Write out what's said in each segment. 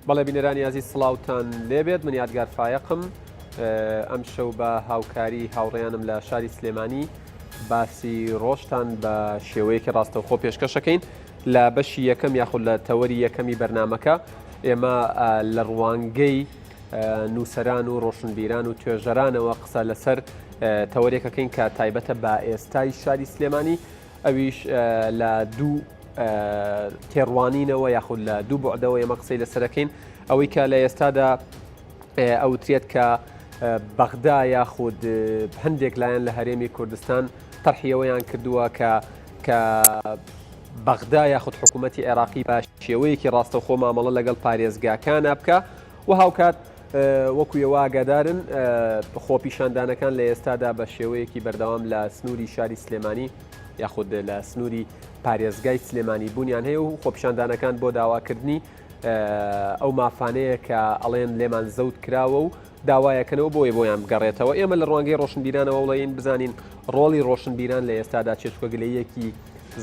بەڵێ بینەرانی ئازیز سڵاوتان لێبێت من یادگار فایەقم ئەمشەو بە هاوکاری هاوڕێیانم لە شاری سلێمانی باسی ڕۆژتان بە شێوەیەکی ڕاستەوخۆ پێشکەشەکەین لە بەشی یەکەم یاخود لە تەوەری یەکەمی بەرنمەکە ئێمە لە ڕوانگەی نووسەران و ڕۆشنبیران و توێژەرانەوە قسە لەسەر تەوەرێکەکەین کە تایبەتە بە ئێستای شاری سلێمانی ئەویش لە دوو تێڕوانینەوە یاخود لە دوو بەعدەوە ئێمە قسەی لەسەرەکەین ئەوەی کە لە ئێستادا ئەوترێت کە بەغدا یاخود هەندێک لایەن لە هەرێمی کوردستان تەرحیەوەیان کردووە کە کە بەغدا یاخود حکوومەتتی عێراقی بە شێوەیەکی ڕاستەوخۆ مامەڵە لەگەڵ پارێزگاکانە بکە و هاوکات وەکو ئێوە ئاگادارن خۆپیشاندانەکان لە ئێستادا بە شێوەیەکی بەردەوام لە سنووری شاری سلێمانی یاخود لە سنووری پارێزگای سلێمانی بوونیان هەیە و خۆپیشاندانەکان بۆ داواکردنی ئەو مافانەیە کە ئەڵێن لێمان زەوت کراوە و داوایەکەنەوە بۆیە بۆیان بگەڕێتەوە ئێمە لە ڕوانگەی ڕۆشنبیرانەوە وڵین بزانین ڕۆڵی ڕۆشنبیران لە ئێستادا چێچکە گلەیەکی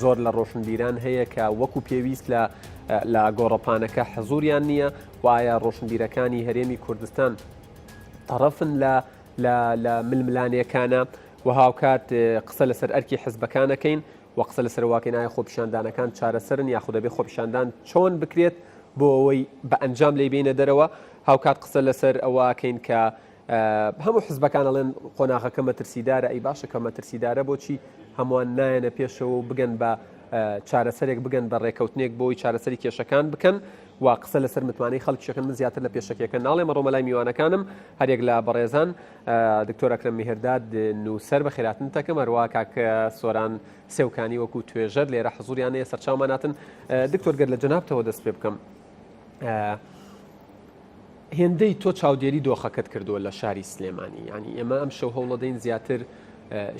زۆر لە ڕۆشنبیران هەیە کە وەکو پێویست لە لە گۆڕەپانەکە حزوریان نییە و ئایا ڕۆشنبیرەکانی هەرێمی کوردستان تەڕەفن لە لە لە ململانێکانە و هاوکات قسە لەسەر ئەرکی حزبەکانەکەین و قسە لەسەر واکەین ئایا خۆپیشاندانەکان چارەسەرن یاخود دەبێ خۆپیشاندان چۆن بکرێت بۆ ئەوەی بە ئەنجام لی بینە دەرەوە هاوکات قسە لەسەر ئەوەکەین کە هەموو حزبەکان ئەڵێن قۆناغەکە مەترسیدارە، ئەی باشە کە مەترسیدارە بۆچی هەمووان نایەنە پێشەوە و بگەن بە چارەسەرێک بگەن بە ڕێکەوتنێک بۆی چارەسەری کێشەکان بکەن و قسە لەسەر متمانەی خەڵکیشەکەن من زیاتر لە پێشەکیەکە ناڵێم ڕۆمە لای میوانەکانم هەرێک لە بەڕێزان دکتۆر ئەکرەم میهرداد نووسەر بە خێراتن تەکەم هەروە کاک سۆران سێوکانی وەکو توێژەر لێرە حزوریان هەیە سەرچاومان هاتن دکتۆر گەر لە جەنابتەوە دەست پێ بکەم هێندەی تۆ چاودێری دۆخەکەت کردووە لە شاری سلێمانی یانی ئێمە ئەم شەو هەوڵەدەین زیاتر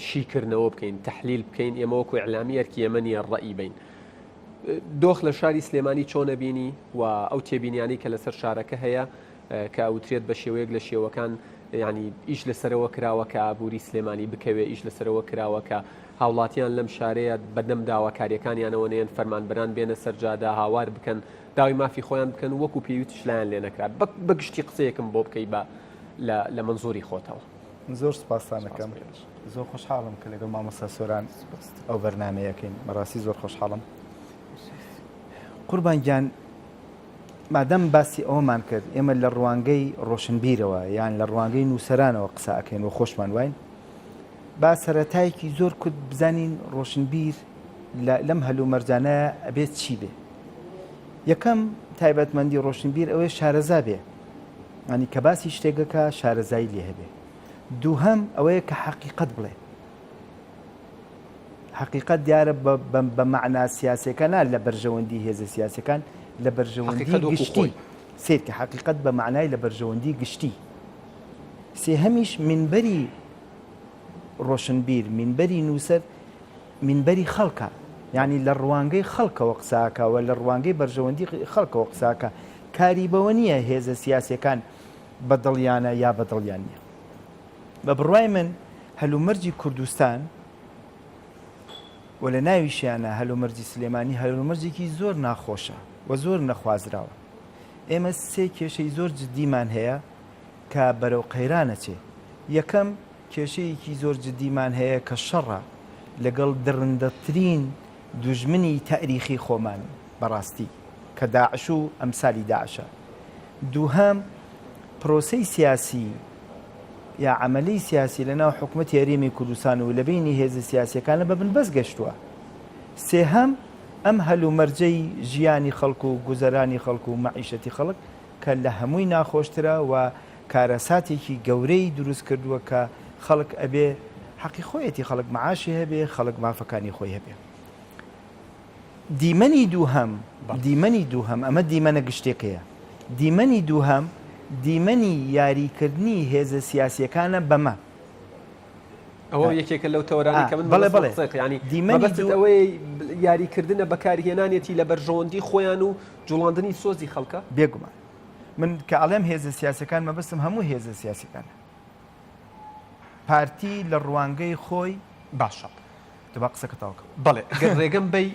شیکردنەوە بکەین تحلیل بکەین ئێمە وەکو ئیعلامی ئەرکی ئێمە نییە ڕەئی بین دۆخ لە شاری سلێمانی چۆنە بینی و ئەو تێبینیانی کە لەسەر شارەکە هەیە کە ئەوترێت بە شێوەیەک لە شێوەکان ینی ئیش لەسەرەوە کراوە کە ئابووری سلێمانی بکەوێ ئیش لەسەرەوە کراوە کە هاوڵاتیان لەم شارەیە بەدەم داواکاریەکانیانەوە نێن فەرمانبەران بێنە سەرجادا هاوار بکەن داوای مافی خۆیان بکەن و وەکو پێویستیش لایان لێ نەکرا بە گشتی قسەیەکم بۆ بکەی بە لە مەنزوری خۆتەوە. زۆر سپاستان ئەکەم زۆر خۆشحاڵم کە لەگەڵ مامۆستا سۆران ئەو بەرنمەیەکەین بەڕاستی زۆر خۆشحاڵم قوربان گیان مادەم باسی ئەوەمان کرد ئێمە لە ڕوانگەی ڕۆشنبیرەوە یان لە ڕوانگەی نووسەرانەوە قسە ئەکەین و خۆشمان واین با سەرەتایەکی زۆر کورت بزانین ڕۆشنبیر لەم هەلومەرجانە ئەبێت چی بێ یەکەم تایبەتمەندی ڕۆشنبیر ئەوەیە شارەزا بێ ینی کە باسی شتێکەکە شارەزایی لێ هەبێ دووهەم ئەوەیە کە حەقیقەت بڵێ حەقیقەت دیارە بە مەعنا سیاسەکە نا لە بەرژەوەندی هێزە سیاسەکان لە بەرژەوەندی گشتی سیرکە حەقیقەت بە معنای لە بەرژەوەندی گشتی سێهەمیش منبەری ڕۆشنبیر منبەری نووسەر مینبەری خەڵکە، یانی لە ڕوانگەی خەڵکەوە قسە ئەکا و لە ڕوانگەی بەرژەوەندی خەڵکەوە قسە ئەکا، کاری بەوە نییە هێزە سیاسییەکان بە دڵیانە یا بە دڵیان نییە. بە بڕوای من هەلومەرجی کوردستان و لە ناویشیانە هەلومەرجی سلێمانی هەلومەرجێکی زۆر ناخۆشە و زۆر نەخوازراوە. ئێمە سێ کێشەی زۆر جدیمان هەیە کە بەرەو قەیران ئەچێ. یەکەم، کێشەیەکی زۆر جدیمان هەیە کە شەڕە لەگەڵ دڕندەترین دوژمنی تاریخی خۆمان بەڕاستی کە داعش و ئەمسالی داعشە. دووهەم، پرۆسەی سیاسی یا عەمەلی سیاسی لە ناو حکومەتی هەرێمی کوردستان و لە بەینی هێزە سیاسیەکانە بە بنبەست گەشتووە. سێهەم، ئەم هەلومەرجەی ژیانی خەڵک و گوزەرانی خەڵک و مەعیشەتی خەڵک کە لە هەمووی ناخۆشترە و کارەساتێکی گەورەی دروست کردووە کە خەڵک ئەبێ حەقی خۆیەتی خەڵک معاشی هەبێ خەڵک مافەکانی خۆی هەبێ. دیمەنی دووهەم دیمەنی دووهەم ئەمە دیمەنە گشتێکەیە دیمەنی دووهەم دیمەنی یاریکردنی هێزە سیاسیەکانە بەمە. ئەوە یەکێکە لەو تەوەرانەی کە من بەڵێ بەڵێ ینی دیمەنی ئەوەی یاریکردنە بەکارهێنانێتی لە بەرژەوەندی خۆیان و جوڵاندنی سۆزی خەڵکە بێگومان من کە ئەڵێم هێزە سیاسەکان مەبەستم هەموو هێزە سیاسەکانە پارتی لە ڕوانگەی خۆی باشە. دەبا قسەکە تەواو کەم. بەڵێ گەر ڕێگەم بەی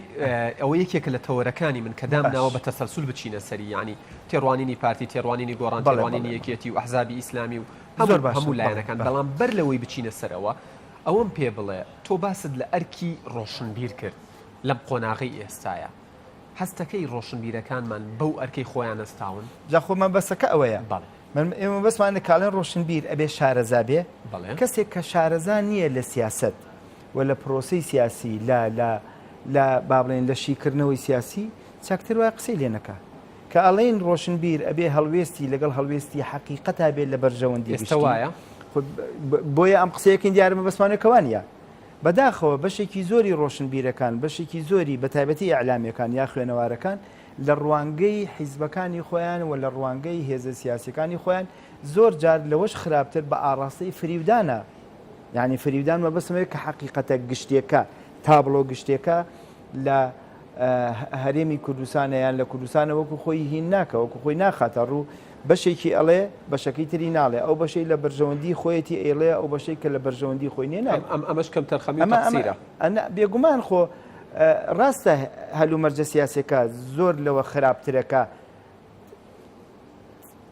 ئەوە یەکێکە لە تەوەرەکانی من کە دام ناوە باش. بە تەسەلسول بچینە سەری یانی تێڕوانینی پارتی تێڕوانینی گۆڕان بەڵێ تێڕوانینی بەڵێ. یەکێتی و ئەحزابی ئیسلامی و زۆر هەموو باشە هەموو بەڵێ لایەنەکان بەڵێ. بەڵام بەر لەوەی بچینە سەرەوە ئەوەم پێ بڵێ تۆ باست لە ئەرکی ڕۆشنبیر کرد لەم قۆناغەی ئێستایا هەستەکەی ڕۆشنبیرەکانمان بەو ئەرکەی خۆیان هەستاون؟ جا خۆ مەبەستەکە ئەوەیە. بەڵێ. من ئێمە مەبەستمان لە کاڵێن ڕۆشنبیر ئەبێ شارەزا بێ، بەڵێ. کەسێک کە شارەزا نییە لە سیاسەت و لە پرۆسەی سیاسی لە لە لە با بڵێین لە شیکردنەوەی سیاسی چاکتر وایە قسەی لێ نەکا. کە ئەڵێین ڕۆشنبیر ئەبێ هەڵوێستی لەگەڵ هەڵوێستی حەقیقەتا بێ لە بەرژەوەندی ئێستە گشتی. وایە؟ خۆ بۆیە ئەم قسەیەکەین دیارە مەبەستمانە کە وا نییە. بەداخەوە بەشێکی زۆری ڕۆشنبیرەکان، بەشێکی زۆری بەتایبەتی ئیعلامیەکان یا خوێنەوارەکان لە ڕوانگەی حیزبەکانی خۆیان و لە ڕوانگەی هێزە سیاسیەکانی خۆیان زۆر جار لەوەش خراپتر بە ئاڕاستەی فریودانە یانی فریودان مەبەستم ئەوەیە کە حەقیقەتە گشتیەکە تابڵۆ گشتیەکە لە هەرێمی کوردستانە یان لە کوردستانە وەکو خۆی هین ناکە وەکو خۆی ناخاتە ڕوو بەشێکی ئەڵێ بەشەکەی تری ناڵێ ئەو بەشەی لە بەرژەوەندی خۆیەتی ئەیڵێ ئەو بەشەی کە لە بەرژەوەندی خۆی نیە نایڵێ. ئەم ئەمەش کەمتەرخەمی و ئەمە ئەمە تەقسیرە. ئەنا بێگومان خۆ ڕاستە هەلومەرجە سیاسیەکە زۆر لەوە خراپترە کە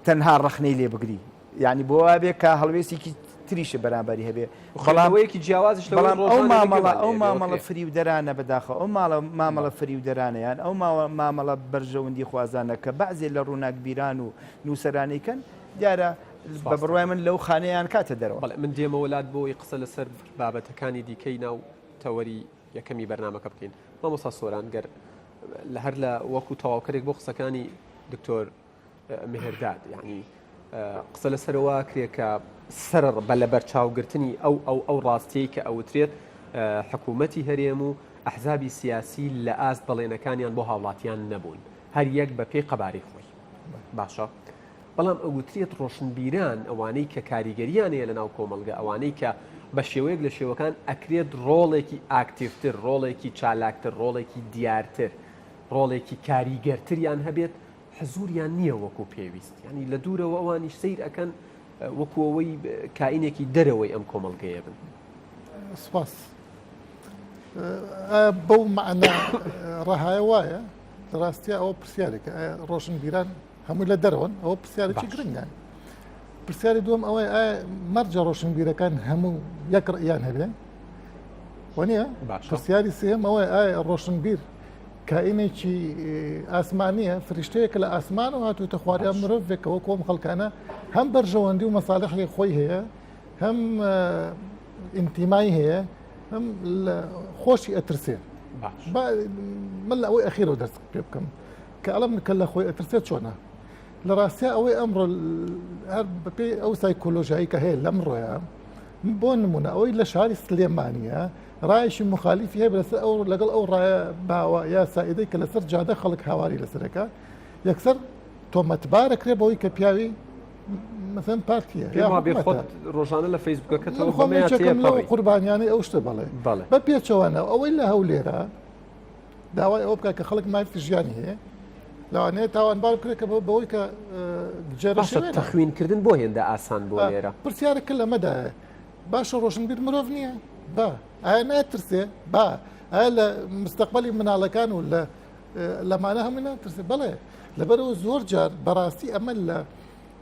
تەنها ڕەخنەی لێ بگری یعنی بۆ وابێ کە هەڵوێستێکی تریشە بەرامبەری هەبێ بەڵام خوێندنەوەیەکی جیاوازیش لەوەی بەڵام ئەو ڕۆژانە لە مامەڵە گوێمان ئەو لێ بێ مامەڵە وەکرێ. فریودەرانە بەداخەوە ئەو ماڵە مامەڵە بەڵێ. فریودەرانە یان ئەو ماوە مامەڵە بەرژەوەندی خوازانە کە بەعزێ لە ڕووناکبیران و نووسەرانی کەن دیارە بە سپاس بڕوای دەکەم. من لەو خانەیان کاتە دەرەوە. بەڵێ من دێمەوە لات بۆ ئەوەی قسە لەسەر بابەتەکانی دیکەی ناو تەوەری یەکەمی بەرنامەکە بکەین. مامۆستا سۆران گەر لە هەر لە وەکو تەواوکەرێک بۆ قسەکانی دکتۆر مهرداد یعنی قسە لەسەرەوە کرێ کە سەر بە لەبەرچاوگرتنی ئەو ئەو ئەو ڕاستیەی کە ئەوترێت حکوومەتی هەرێم و ئەحزابی سیاسی لە ئاست بەڵێنەکانیان بۆ هاوڵاتیان نەبوون هەر یەک بە پێی قەبارەی خۆی باشە بەڵام ئەوترێت ڕۆشنبیران ئەوانەی کە کاریگەریان هەیە لەناو کۆمەڵگە ئەوانەی کە بە شێوەیەک لە شێوەکان ئەکرێت ڕۆڵێکی ئاکتیڤتر ڕۆڵێکی چالاکتر ڕۆڵێکی دیارتر ڕۆڵێکی کاریگەرتریان هەبێت حزوریان نییە وەکو پێویست یانی لە دوورەوە ئەوانیش سەیر ئەکەن وەکو ئەوەی کائینێکی دەرەوەی ئەم کۆمەڵگەیە بن. سپاس. ئایا بەو مەعنا ڕەهایە وایە؟ لە ڕاستیا ئەوە پرسیارێکە ئایا ڕۆشنبیران هەمووی لە دەرەوەن؟ ئەوە پرسیارێکی گرنگە. پرسیاری دووەم ئەوەیە ئایا مەرجە ڕۆشنبیرەکان هەموو یەک ڕئیان هەبێ؟ وەنیە؟ پرسیاری سێهەم ئەوەیە ئایا ڕۆشنبیر کائینێکی ئاسمانییە، فریشتەیەکە لە ئاسمانەوە هاتووتە خوار یان مرۆڤێکە وەکو ئەم خەڵکانە هەم بەرژەوەندی و مەساڵحی خۆی هەیە هەم ئینتیمای هەیە هەم لە خۆشی ئەترسێ من لە ئەوەی ئەخیرەوە دەست پێ بکەم کە ئەڵم کە لە خۆی ئەترسێت چۆنە لە ڕاستیا ئەوەی ئەمڕۆ هەر بەپێی ئەو سایکۆلۆژیایی کە هەیە لەمڕۆیە بۆ نمونە ئەوەی لە شاری سلێمانیە ڕایەکی موخالیفی هەیە لەسەر ئەو لەگەڵ ئەو ڕایە باوە یا سائیدەی کە لەسەر جادە خەڵک هاواری لەسەرەکە یەکسەر تۆمەتبارەکرێ بەوەی کە پیاوی مەسەن پارتیە پێم وابێ خۆت ڕۆژانە لە فەیسبوکەکەتەوە خۆم یەکێکم لەو قوربانیانەی ئەو شتە بەڵێ بەڵێ بە پێچەوانە ئەوەی لە هەولێرە داوای ئەوە بکە کە خەڵک مافی ژیانی هەیە لەوانەیە تاوانبار بکرێت کە بەوەی کە جێرەشە تەخوینکردن بۆ هێندە ئاسان بۆ لێرە پرسیارەکە لەمەدایە باشە ڕۆشنبیر مرۆڤ نییە؟ با. ئایا ناترسێ؟ با. ئایا لە مستەقبەلی مناڵەکان و لە لەمانە هەمووی ناترسێ؟ بەڵێ. لەبەرەوە زۆر جار بەڕاستی ئەمە لە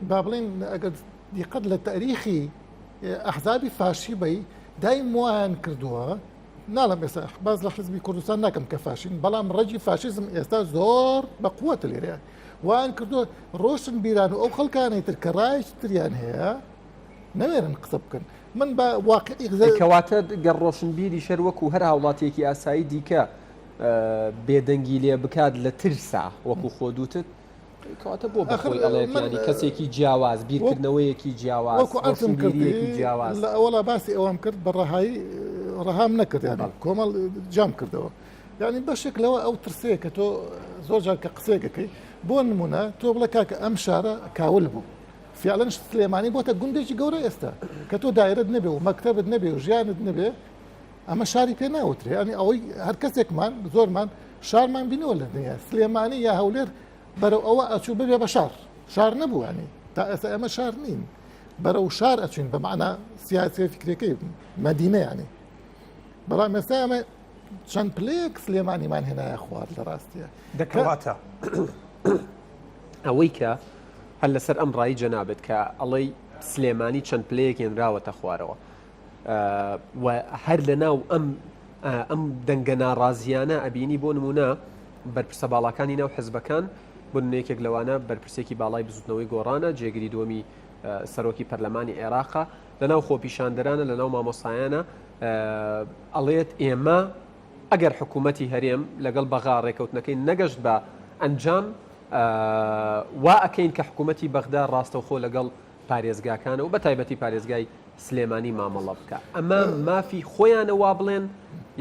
با بڵێن ئەگەر دیقەت لە تاریخی ئەحزابی فاشی بی دایم وایان کردووە ناڵم ئێستا باز لە حزبی کوردستان ناکەم کە فاشین بەڵام ڕەگی فاشیزم ئێستا زۆر بە قووەتە لێرە وان کردووە ڕۆشن بیران و ئەو خەڵکانەی تر کە ڕایش تریان هەیە نەوێرن قسە بکەن من بە واقعی غزە کەواتە گەر ڕۆشنبیریش هەر وەکو هەر هاوڵاتیەکی ئاسایی دیکە بێدەنگی لێ بکات لە ترسا وەکو خۆ دوتت کەواتە بۆ بەخۆی ئەڵێت یانی کەسێکی جیاواز بیرکردنەوەیەکی جیاواز وەکو عەرزم ڕۆشنبیریەکی جیاواز لە ئەوەڵا باسی ئەوەم کرد بە ڕەهایی ڕەهام نەکرد یانی کۆمەڵ جام کردەوە یعنی بەشێک لەوە ئەو ترسەیە کە تۆ زۆر جار کە قسەیەکەکەی بۆ نمونە تۆ بڵێ کاکە ئەم شارە کاول بوو فیعلەن سلێمانی بۆتە گوندێکی گەورە ئێستا کە تۆ دایرەت نەبێ و مەکتەبت نەبێ و ژیانت نەبێ ئەمە شاری پێ ناوترێ ینی ئەوەی هەر کەسێکمان زۆرمان شارمان بینەوە لە دنیا سلێمانی یا هەولێر بەرەو ئەوە ئەچوو ببێ بە شار شار نەبووانی تا ئێستا ئێمە شار نین بەرەو شار ئەچین بە معنا سیاسی فکرەکەی مەدینە ینی بەڵام ئێستا ئەمە. چەند پلەیەک سلێمانیمان هێنایە خوار لە ڕاستیە. دەکەواتە ئەوەی کە هەر لەسەر ئەم ڕای جەنابت کە ئەڵێی سلێمانی چەند پلەیەک هێنراوەتە خوارەوە و هەر لە ناو ئەم ئەم دەنگە ناڕازیانە ئەبینی بۆ نمونە بەرپرسە باڵاکانی ناو حزبەکان بۆ یەکێک لەوانە بەرپرسێکی باڵای بزوتنەوەی گۆڕانە جێگری دووەمی سەرۆکی پەرلەمانی عێراقا لەناو خۆپیشاندەرانە لەناو مامۆسایانە ئەڵێت ئێمە ئەگەر حکوومەتی هەرێم لەگەڵ بەغا ڕێکەوتنەکەی نەگەشت بە ئەنجام وا ئەکەین کە حکوومەتی بەغدا ڕاستەوخۆ لەگەڵ پارێزگاکانە و بە تایبەتی پارێزگای سلێمانی مامەڵە بکە ئەمە مافی خۆیانە وا بڵێن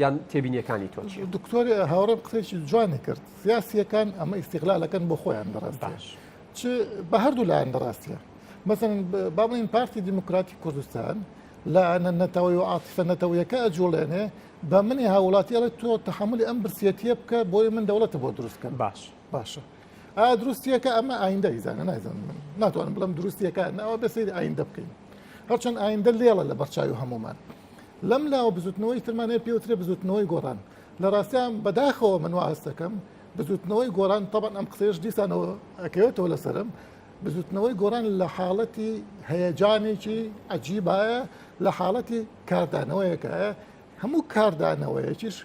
یان تێبینیەکانی تۆ چیە؟ دکتۆر هاوڕێم قسەیەکی جوانی کرد سیاسیەکان ئەمە ئیستیغلالەکەن بۆ خۆیان بەڕاستی باش چ بە هەردوو لایەن بەڕاستیە مەسەن با بڵێین پارتی دیموکراتی کوردستان لایەنە نەتەوەی و عاتیفە نەتەوەیەکە ئەجوڵێنێ بە منی هاوڵاتی ئەڵێ تۆ تەحەمولی ئەم برسیەتیە بکە بۆی من دەوڵەتە بۆ دروست کەم باش باشە ئایا دروستیەکە ئەمە ئایندە ئیزانە نایزانم من ناتوانم بڵێم دروستیەکە ناوە بە سەیری ئایندە بکەین هەرچەند ئایندە لێڵە لە بەرچاوی هەمومان لەم لاوە بزوتنەوەی ترمان هەیە پێوترێ بزوتنەوەی گۆڕان لە ڕاستیان بەداخەوە من وا هەست دەکەم بزوتنەوەی گۆڕان تەبعەن ئەم قسەیەش دیسانەوە ئەکەوێتەوە لەسەرم بزوتنەوەی گۆڕان لە حاڵەتی هەیەجانێکی عجیبایە لە حاڵەتی کاردانەوەیەکایە هەموو کاردانەوەیەکیش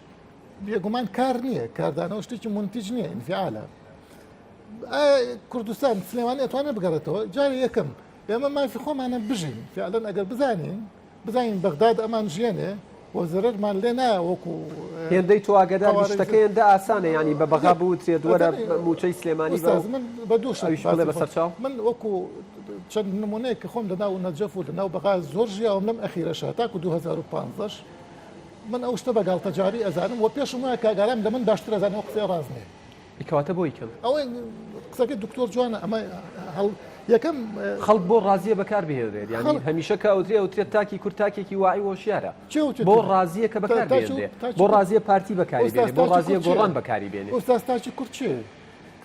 بێگومان کار نییە کاردانەوە شتێکی منتیج نییە ئینفعالە کوردستان سلێمانی ئەتوانێت بگەڕێتەوە جاری یەکەم ئێمە مافی خۆمانە بژین فعلەن ئەگەر بزانین بزانین بەغداد ئەمان ژیێنێ و زەرەرمان لێ نایە وەکو هێندەی تۆ ئاگادار بی شتەکە هێندە ئاسانە یانی بە بەغا بوترێت وەرە موچەی سلێمانی بە ئوستاز من بە دوو شت ئەویش بڵێ بەسەرچاو. من وەکو چەند نمونەیەک کە خۆم لەناو نەجەف و لەناو بەغا زۆر ژیاوم لەم ئەخیرەشا تاکو 2015 من ئەو شتە بە گاڵتەجاری ئەزانم و پێشم وایە کاک ئارام لە من باشتر ئەزانێ ئەو قسەیە ڕاست نییە. ئەی کەواتە بۆی کەم؟ ئەوەی قسەکەی دکتۆر جوانە ئەمە هەڵ یەکەم خەڵک بۆ ڕازیە بەکار بهێنرێت یانی هەمیشە کە ئەوترێ ئەوترێت تاکی کورد تاکێکی واعی و هۆشیارە بۆ ڕازیە کە بەکار بهێنرێ بۆ ڕازیە پارتی بەکاری بێنێ بۆ ڕازیە گۆڕان بەکاری بێنێ ئوستاز تاکی کورد چێ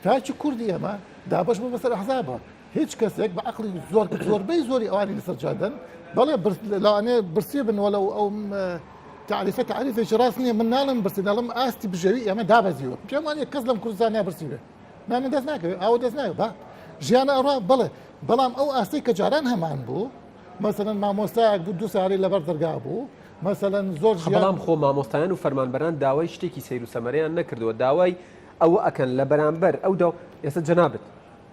تاکی کوردی ئێمە دابەش بوو بەسەر ئەحزابە هیچ کەسێک بە عەقڵی زۆر زۆربەی زۆری ئەوانی لەسەر جادەن بەڵێ لەوانەیە برسی بن وەلو ئەو تعریفە تعریفێکی ڕاست نییە من ناڵم برسی دەڵم ئاستی بژێوی ئێمە دابەزیوە پێم وانە کەس لەم کوردستان برسی بێ نانە دەست ناکەوێت ئاوە دەست ناکەوێت با ژیانە ئەڕا بەڵێ بەڵام ئەو ئاستی کە جاران هەمان بوو مەسەلەن مامۆستایەک بوو دوو ساری لەبەر دەرگا بوو مەسەلەن زۆر بەڵام خۆ مامۆستایان و فەرمانبەران داوای شتێکی سەیر و سەمەرەیان نەکردووە داوای ئەوە ئەکەن لە بەرامبەر ئەو داو ئێستا جەنابت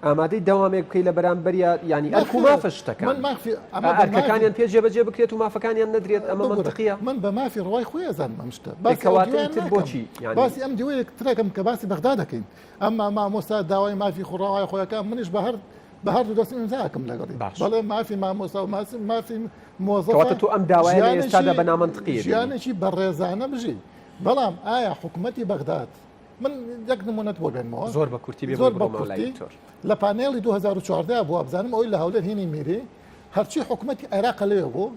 ئامادەی دەوامێک بکەی لە بەرامبەریا یانی ئەرک و مافە شتەکان من مافی ئەمە بە مافی ئەرکەکانیان پێ جێبەجێ بکرێت و مافەکانیان نەدرێت ئەمە ببورە مەنتقیە من بە مافی ڕەوای خۆی ئەزانم ئەم شتە ئێ باسی ئەو کەواتە دیوەیان ئیتر ناکەم بۆچی یانی باسی ئەم دیوەیەک ترەکەم کە باسی بەغدا دەکەین ئەمما مامۆستا داوای مافی خۆ ڕەوای خۆیەکە منیش بە هەر بە هەردوو دەستم ئیمزا ئەکەم لەگەڵی باش بەڵێ مافی مامۆستا و ماسی مافی مۆزەفە کەواتە تۆ ئەم داوایە لە ئێستادا ژیانێکی بە نامەنتقی ئەبینی ژیانێکی بەڕێزانە بژی بەڵام ئایا حکومەتی بەغداد من یەک نمونەت بۆ بێنمەوە زۆر بە کورتی بێ زۆر بۆی بە بڕۆمەوە لای کورتی دکتۆر. لە پانێڵی 2014 بوو بزانم ئەوەی لە هەولێر هینی میری هەرچی حکومەتی عێراق لەوێ بوو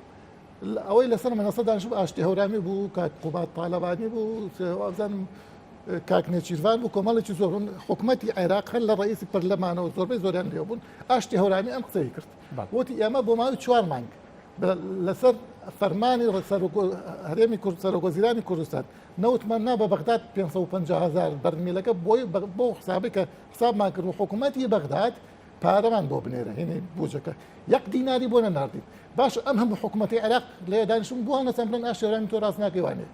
ئەوەی لەسەر مەنەسە دانیشت بوو ئاشتی هەورامی بوو کاک قوباد تاالبانی بوو وابزانم کاک نێچیرڤان بوو کۆمەڵێکی زۆر بوون حکومەتی عێراق هەر لە ڕئیسی پەرلەمانەوە زۆربەی زۆریان لێ بوون ئاشتی هەورامی ئەم قسەی کرد بەڵێ. وتی ئێمە بۆ ماوەی چوار مانگ لەسەر فەرمانی هەرێمی کورد سەرۆک وەزیرانی کوردستان نەوتمان نا بە بەغداد 550 هزار بەرمیلەکە بۆی بۆ حسابی کە حسابمان کرد و حکوومەتی بەغداد پارەمان بۆ بنێرە هێنی بوجەکە یەک دیناری بۆ نەناردین باش ئەم هەموو حکوومەتی عێراق لێ دانیشتون بۆ نەسەن بڵێن ئاشێرانی تۆ ڕاست ناکەی وانێ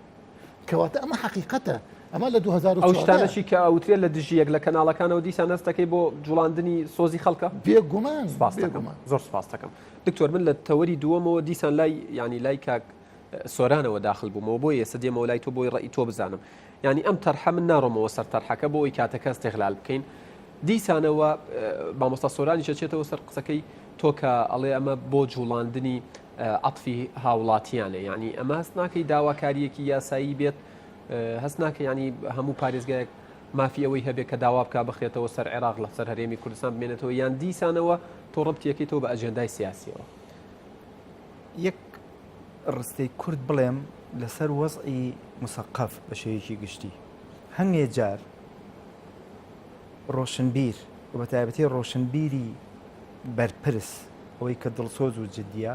کەواتە ئەمە حەقیقەتە ئەمە لە ئەو 2014 شتانەشی کە ئەوترێت لە دژی یەک لە کەناڵەکانەوە دیسان هەستەکەی بۆ جوڵاندنی سۆزی خەڵکە بێگومان سپاس دەکەم بێگومان زۆر سپاس دەکەم دکتۆر من لە تەوەری دووەمەوە دیسان لای یانی لای کاک سۆرانەوە داخل بوومەوە بۆیە ئێستا دێمەوە لای تۆ بۆی ڕەئی تۆ بزانم یانی ئەم تەرحە من ناڕۆمەوە سەر تەرحەکە بۆ ئەوی کاتەکە استغلال بکەین دیسانەوە مامۆستا سۆرانیش ئەچێتەوە سەر قسەکەی تۆ کە ئەڵێ ئەمە بۆ جوڵاندنی عەتفی هاوڵاتیانە یعنی ئەمە هەست ناکەی داواکاریەکی یاسایی بێت هەست ناکە ینی هەموو پارێزگایەک مافی ئەوەی هەبێت کە داوا بکە بخرێتەوە سەر عێراق لەسەر هەرێمی کوردستان بمێنێتەوە یان دیسانەوە تۆ ڕبتیەکەیتەوە بە ئەجێندای سیاسیەوە یەک ڕستەی کورت بڵێم لەسەر وەزعی مسەقەف بە شێوەیەکی گشتی هەنگێ جار ڕۆشنبیر و بە تایبەتی ڕۆشنبیری بەرپرس ئەوەی کە دڵسۆز و جدیە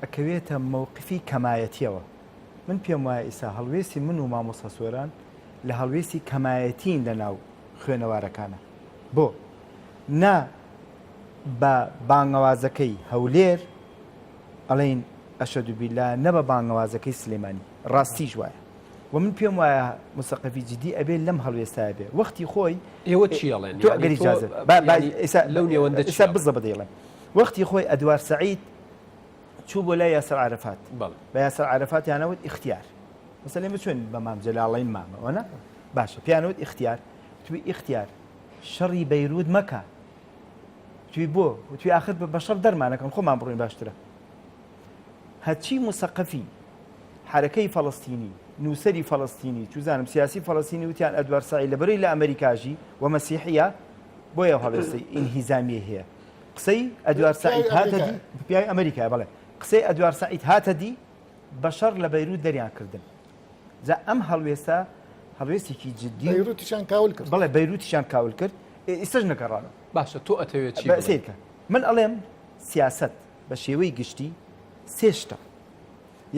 ئەکەوێتە مەوقفی کەمایەتیەوە. من پێم وایە ئیسا هەڵوێستی من و مامۆستا سۆران لە هەڵوێستی کەمایەتین لە ناو خوێنەوارەکانە. بۆ؟ نا بە بانگەوازەکەی هەولێر ئەڵێین ئەشەدو بیلا نە بە بانگەوازەکەی سلێمانی. ڕاستیش وایە. و من پێم وایە مسەقەفی جدی ئەبێ لەم هەڵوێستایە بێ. وەختی خۆی ئێوە چی ئەڵێن؟ تۆ ئەگەر ئیجازە با با ئیسا لەو نێوەندە چی ئیسا بزەبت دەیڵێم. وەختی خۆی ئەدوار سەعید چوو بۆ لای یاسر عەرەفات. بەڵێ. بە یاسر عەرەفاتیانە وت ئیختیار. مەسەلەن ئێمە چۆن بە مام جەلاڵین مامە وەنا؟ باشە پێیان وت ئیختیار. وتوی ئیختیار شەڕی بەیروت مەکە. وتوی بۆ؟ وتوی ئاخر بە شەڕ دەرمانەکەن خۆمان بڕۆین باشترە. هەرچی مسەقەفی حەرەکەی فەڵەستینی، نووسەری فەڵەستینی، چوزانم سیاسی فەڵەستینی وتیان ئەدوار سەعید لەبەرەی لە ئەمریکاژی و مەسیحیە بۆیە هەڵوێستی ئینهیزامیەی هەیە. قسەی ئەدوار سەعید هاتە دی پیاوی ئەمریکایە بەڵێ قسەی ئەدوار سەعید هاتە دی بە شەڕ لە بەیروت دەریان کردن. جا ئەم هەڵوێستە هەڵوێستێکی جدی بەیروتیشان کاول کرد. بەڵێ بەیروتیشان کاول کرد ئیستەش نەگەڕانەوە. باشە تۆ ئەتەوێت چی بڵێی؟ سەیرکە من ئەڵێم سیاسەت بە شێوەی گشتی سێ شتە.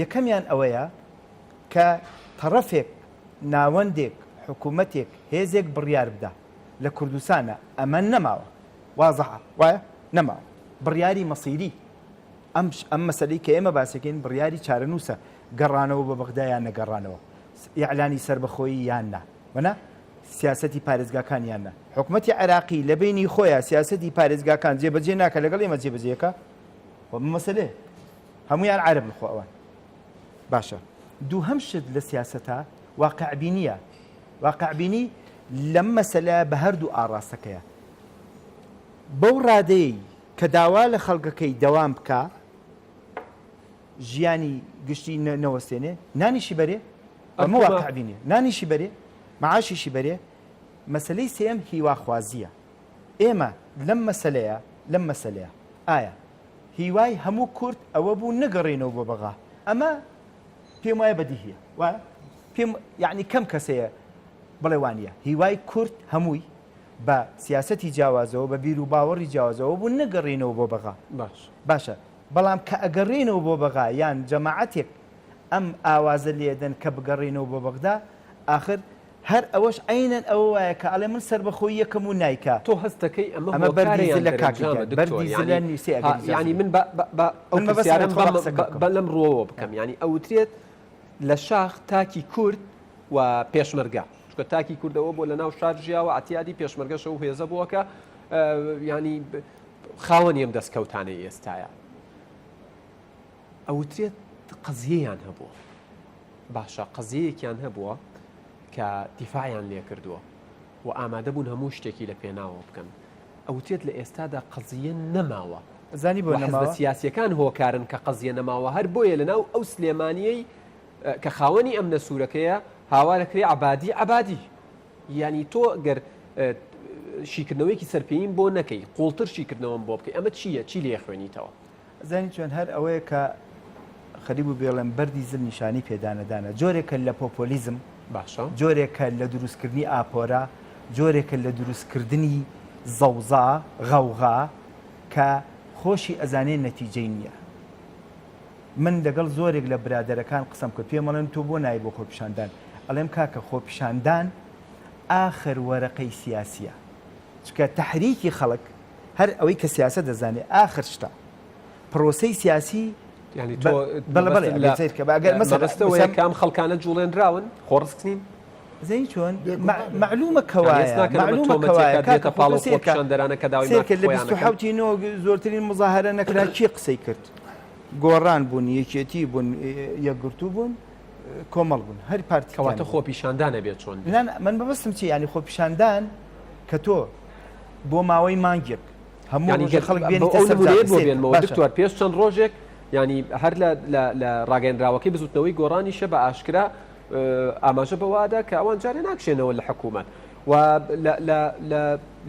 یەکەمیان ئەوەیە کە تەڕەفێک، ناوەندێک، حکوومەتێک، هێزێک بڕیار بدا. لە کوردستانە ئەمە نەماوە. وازحە وایە؟ نەماوە. بڕیاری مەسیری ئەم ئەم مەسەلەی کە ئێمە باسەکەین بڕیاری چارەنووسە، گەڕانەوە بۆ بەغدا یان نەگەڕانەوە، ئیعلانی سەربەخۆیی یان نا، وەنا؟ سیاسەتی پارێزگاکان یان نا. حکومەتی عێراقی لە بەینی خۆیا سیاسەتی پارێزگاکان جێبەجێ ناکا لەگەڵ ئێمە جێبەجێکا؟ خۆ ئەمە مەسەلەیە. هەموویان عەرەبن خۆ ئەوان. باشە دووهەم شت لە سیاسەتا واقعبینییە. واقعبینی لەم مەسەلە بە هەردوو ئاڕاستەکەیە. بەو ڕادەیەی کە داوا لە خەڵکەکەی دەوام بکا، ژیانی گشتی نەوەستێنێ، نانیشی بەرێ، ئەمە واقعبینییە، نانیشی بەرێ، مەعاشیشی بەرێ. مەسەلەی سێیەم هیواخوازییە. ئێمە لەم مەسەلەیە، لەم مەسەلەیە ئایا هیوای هەموو کورد ئەوە بوو نەگەڕێنەوە بۆ بەغا؟ ئەمە پێم وایە بەدیهیە. وایە؟ پێم یەعنی کەم کەس هەیە بڵێ وانییە. هیوای کورد هەمووی بە سیاسەتی جیاوازەوە، بە بیروباوەڕی جیاوازەوە بوو نەگەڕێنەوە بۆ بەغا. باش. باشە بەڵام کە ئەگەڕێنەوە بۆ بەغا یان جەماعەتێک ئەم ئاوازە لێدەن کە بگەڕێنەوە بۆ بەغدا، ئاخر هەر ئەوەش عەینەن ئەوە وایە کە ئەڵێ من سەربەخۆیی یەکەم و نایکا. تۆ هەست دەکەی ئەمە ئەمە بەردی هۆکارە یان زلە کاکە دەرەنجامە گیان، دکتۆر؟ بەردی زلە یانی نیسێ ها ئەگەر ئیجازە یانی بدەی. من بە بە بە ئەو من مەبەستم پرسیارەم تخوا بەم قسەکە بە بکەم. بە لەم ڕووەوە بکەم یانی ئەوترێت لە شاخ تاکی کورد و پێشمەرگە چونکە تاکی کورد ئەوە بووە لە ناو شار ژیاوە عەتیادی پێشمەرگەش ئەو هێزە بووە کە یانی خاوەنی ئەم دەستکەوتانەی ئێستایە ئەوترێت قەزیەیان هەبووە باشە قەزیەیەکیان هەبووە کە دیفاعیان لێکردووە و ئامادە بوون هەموو شتێکی لە پێناوە بکەن ئەوترێت لە ئێستادا قەزیە نەماوە زانی بۆ و حزبە نەماوە؟ سیاسیەکان هۆکارن کە قەزیە نەماوە هەر بۆیە لەناو ئەو سلێمانیەی کە خاوەنی ئەمنە سوورەکەیە هاوارەکرێ عەبادی عەبادی یانی تۆ گەر شیکردنەوەیەکی سەرپێییم بۆ نەکەی قوڵتر شیکردنەوەم بۆ بکەی ئەمە چییە چی لێ خوێنیتەوە؟ زانی چۆن هەر ئەوەیە کە خەریک بوو بێڵێم بەردی زل نیشانەی پێدانەدانە جۆرێکە لە پۆپۆلیزم باشە جۆرێکە لە دروستکردنی ئاپۆرا جۆرێکە لە دروستکردنی زەوزا غەوغا کە خۆشی ئەزانێ نەتیجەی نییە من لەگەڵ زۆرێک لە برادەرەکان قسەم کرد پێم ئەڵێن تۆ بۆ نای بۆ خۆپیشاندان ئەڵێم کاکە خۆپیشاندان ئاخر وەرەقەی سیاسیە چونکە تەحریکی خەڵک هەر ئەوەی کە سیاسەت دەزانێ ئاخر شتە پرۆسەی سیاسی یانی تۆ بەڵێ بەڵێ لە سەیر کە ئەگەر مەسەلەن مەبەستەوەیە کام خەڵکانە جوڵێنراون خۆڕسک نین زەی چۆن مەعلومە کەوایە مەعلومە کەوایە کاکە پاڵ و خۆپیشاندەرانە کە داوای سەیر کە لە 27 ی نۆ زۆرترین مزاهرە نەکرا کێ قسەی کرد گۆڕان بوون یەکێتی بوون یەکگرتوو بوون کۆمەڵ بوون هەر پارتی کەواتە خۆپیشاندان ئەبێت چۆن بێت؟ نا من مەبەستم چی یانی خۆپیشاندان کە تۆ بۆ ماوەی مانگێک هەموو یانی ڕۆژێ خەڵک بێنیتە ئەو سەر نمونەیەت جادە بۆ سەیر کە بێنمەوە باشە دکتۆر پێش چەند ڕۆژێک یانی هەر لە لە لە ڕاگەیەنراوەکەی بزوتنەوەی گۆڕانیشە بە ئاشکرا ئاماژە بەوەدا کە ئەوان جارێ ناکشێنەوە لە حکوومەت و لە لە لە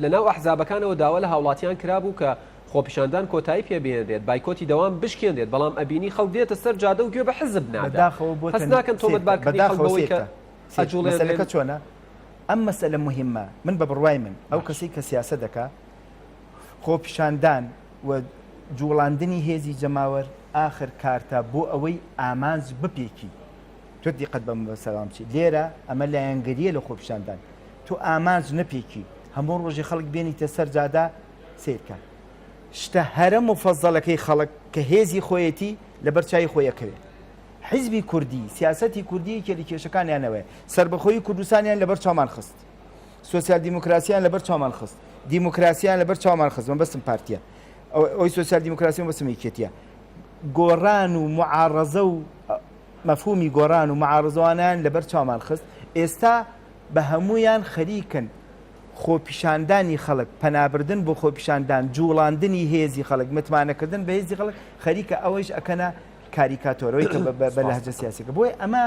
لە ناو ئەحزابەکانەوە داوا لە هاوڵاتیان کرابوو کە خۆپیشاندان کۆتایی پێ بهێنرێت، بایکۆتی دەوام بشکێنرێت، بەڵام ئەبینی خەڵک دێتە سەر جادە و گوێ بە حزب نادا. بەداخەوە بۆ هەست ناکەن تۆمەتبارکردنی خەڵک بەداخەوە بەوەی کە سەیرکە سەیرکە ئەجوڵێنرێن؟ مەسەلەکە چۆنە ئەم مەسەلە موهیمە من بە بڕوای من ئەو باش. کەسەی کە سیاسەت دەکا خۆپیشاندان و جوڵاندنی هێزی جەماوەر ئاخر کارتە بۆ ئەوەی ئامانج بپێکی. تۆ دیقەت بە مەسەلام چی لێرە ئەمە لایەنگریە لە خۆپیشاندان تۆ ئامانج نەپێکی هەموو ڕۆژی خەڵک بێنیتە سەر جادا سیرکە شتە هەرە مفەزەلەکەی خەڵک کە هێزی خۆیەتی لەبەر چای خۆی ئەکەوێت حیزبی کوردی سیاسەتی کوردی یەکێ لە کێشەکانیانەوەیە سربەخۆیی کوردستانیان لەبەر چاومان خست سۆسیال دیموکراسیان لەبەر چاومان خست دیموکراسیان لەبەر چاومان خست مەبەستم پارتیە ئەوی سۆسیال دیموکراسی مەبەستم یەکێتیە گۆڕان و معارەزە و مەفهومی گۆڕان و معارەزەوانیان لەبەر چاومان خست ئێستا بە هەمویان خەریکن خۆپیشاندانی خەڵک، پەنابردن بۆ خۆپیشاندان، جوڵاندنی هێزی خەڵک، متمانەکردن بە هێزی خەڵک، خەریکە ئەوەیش ئەکەنە کاریکاتۆرەوەی کە بە لەهجە سیاسیەکە. بۆیە ئەمە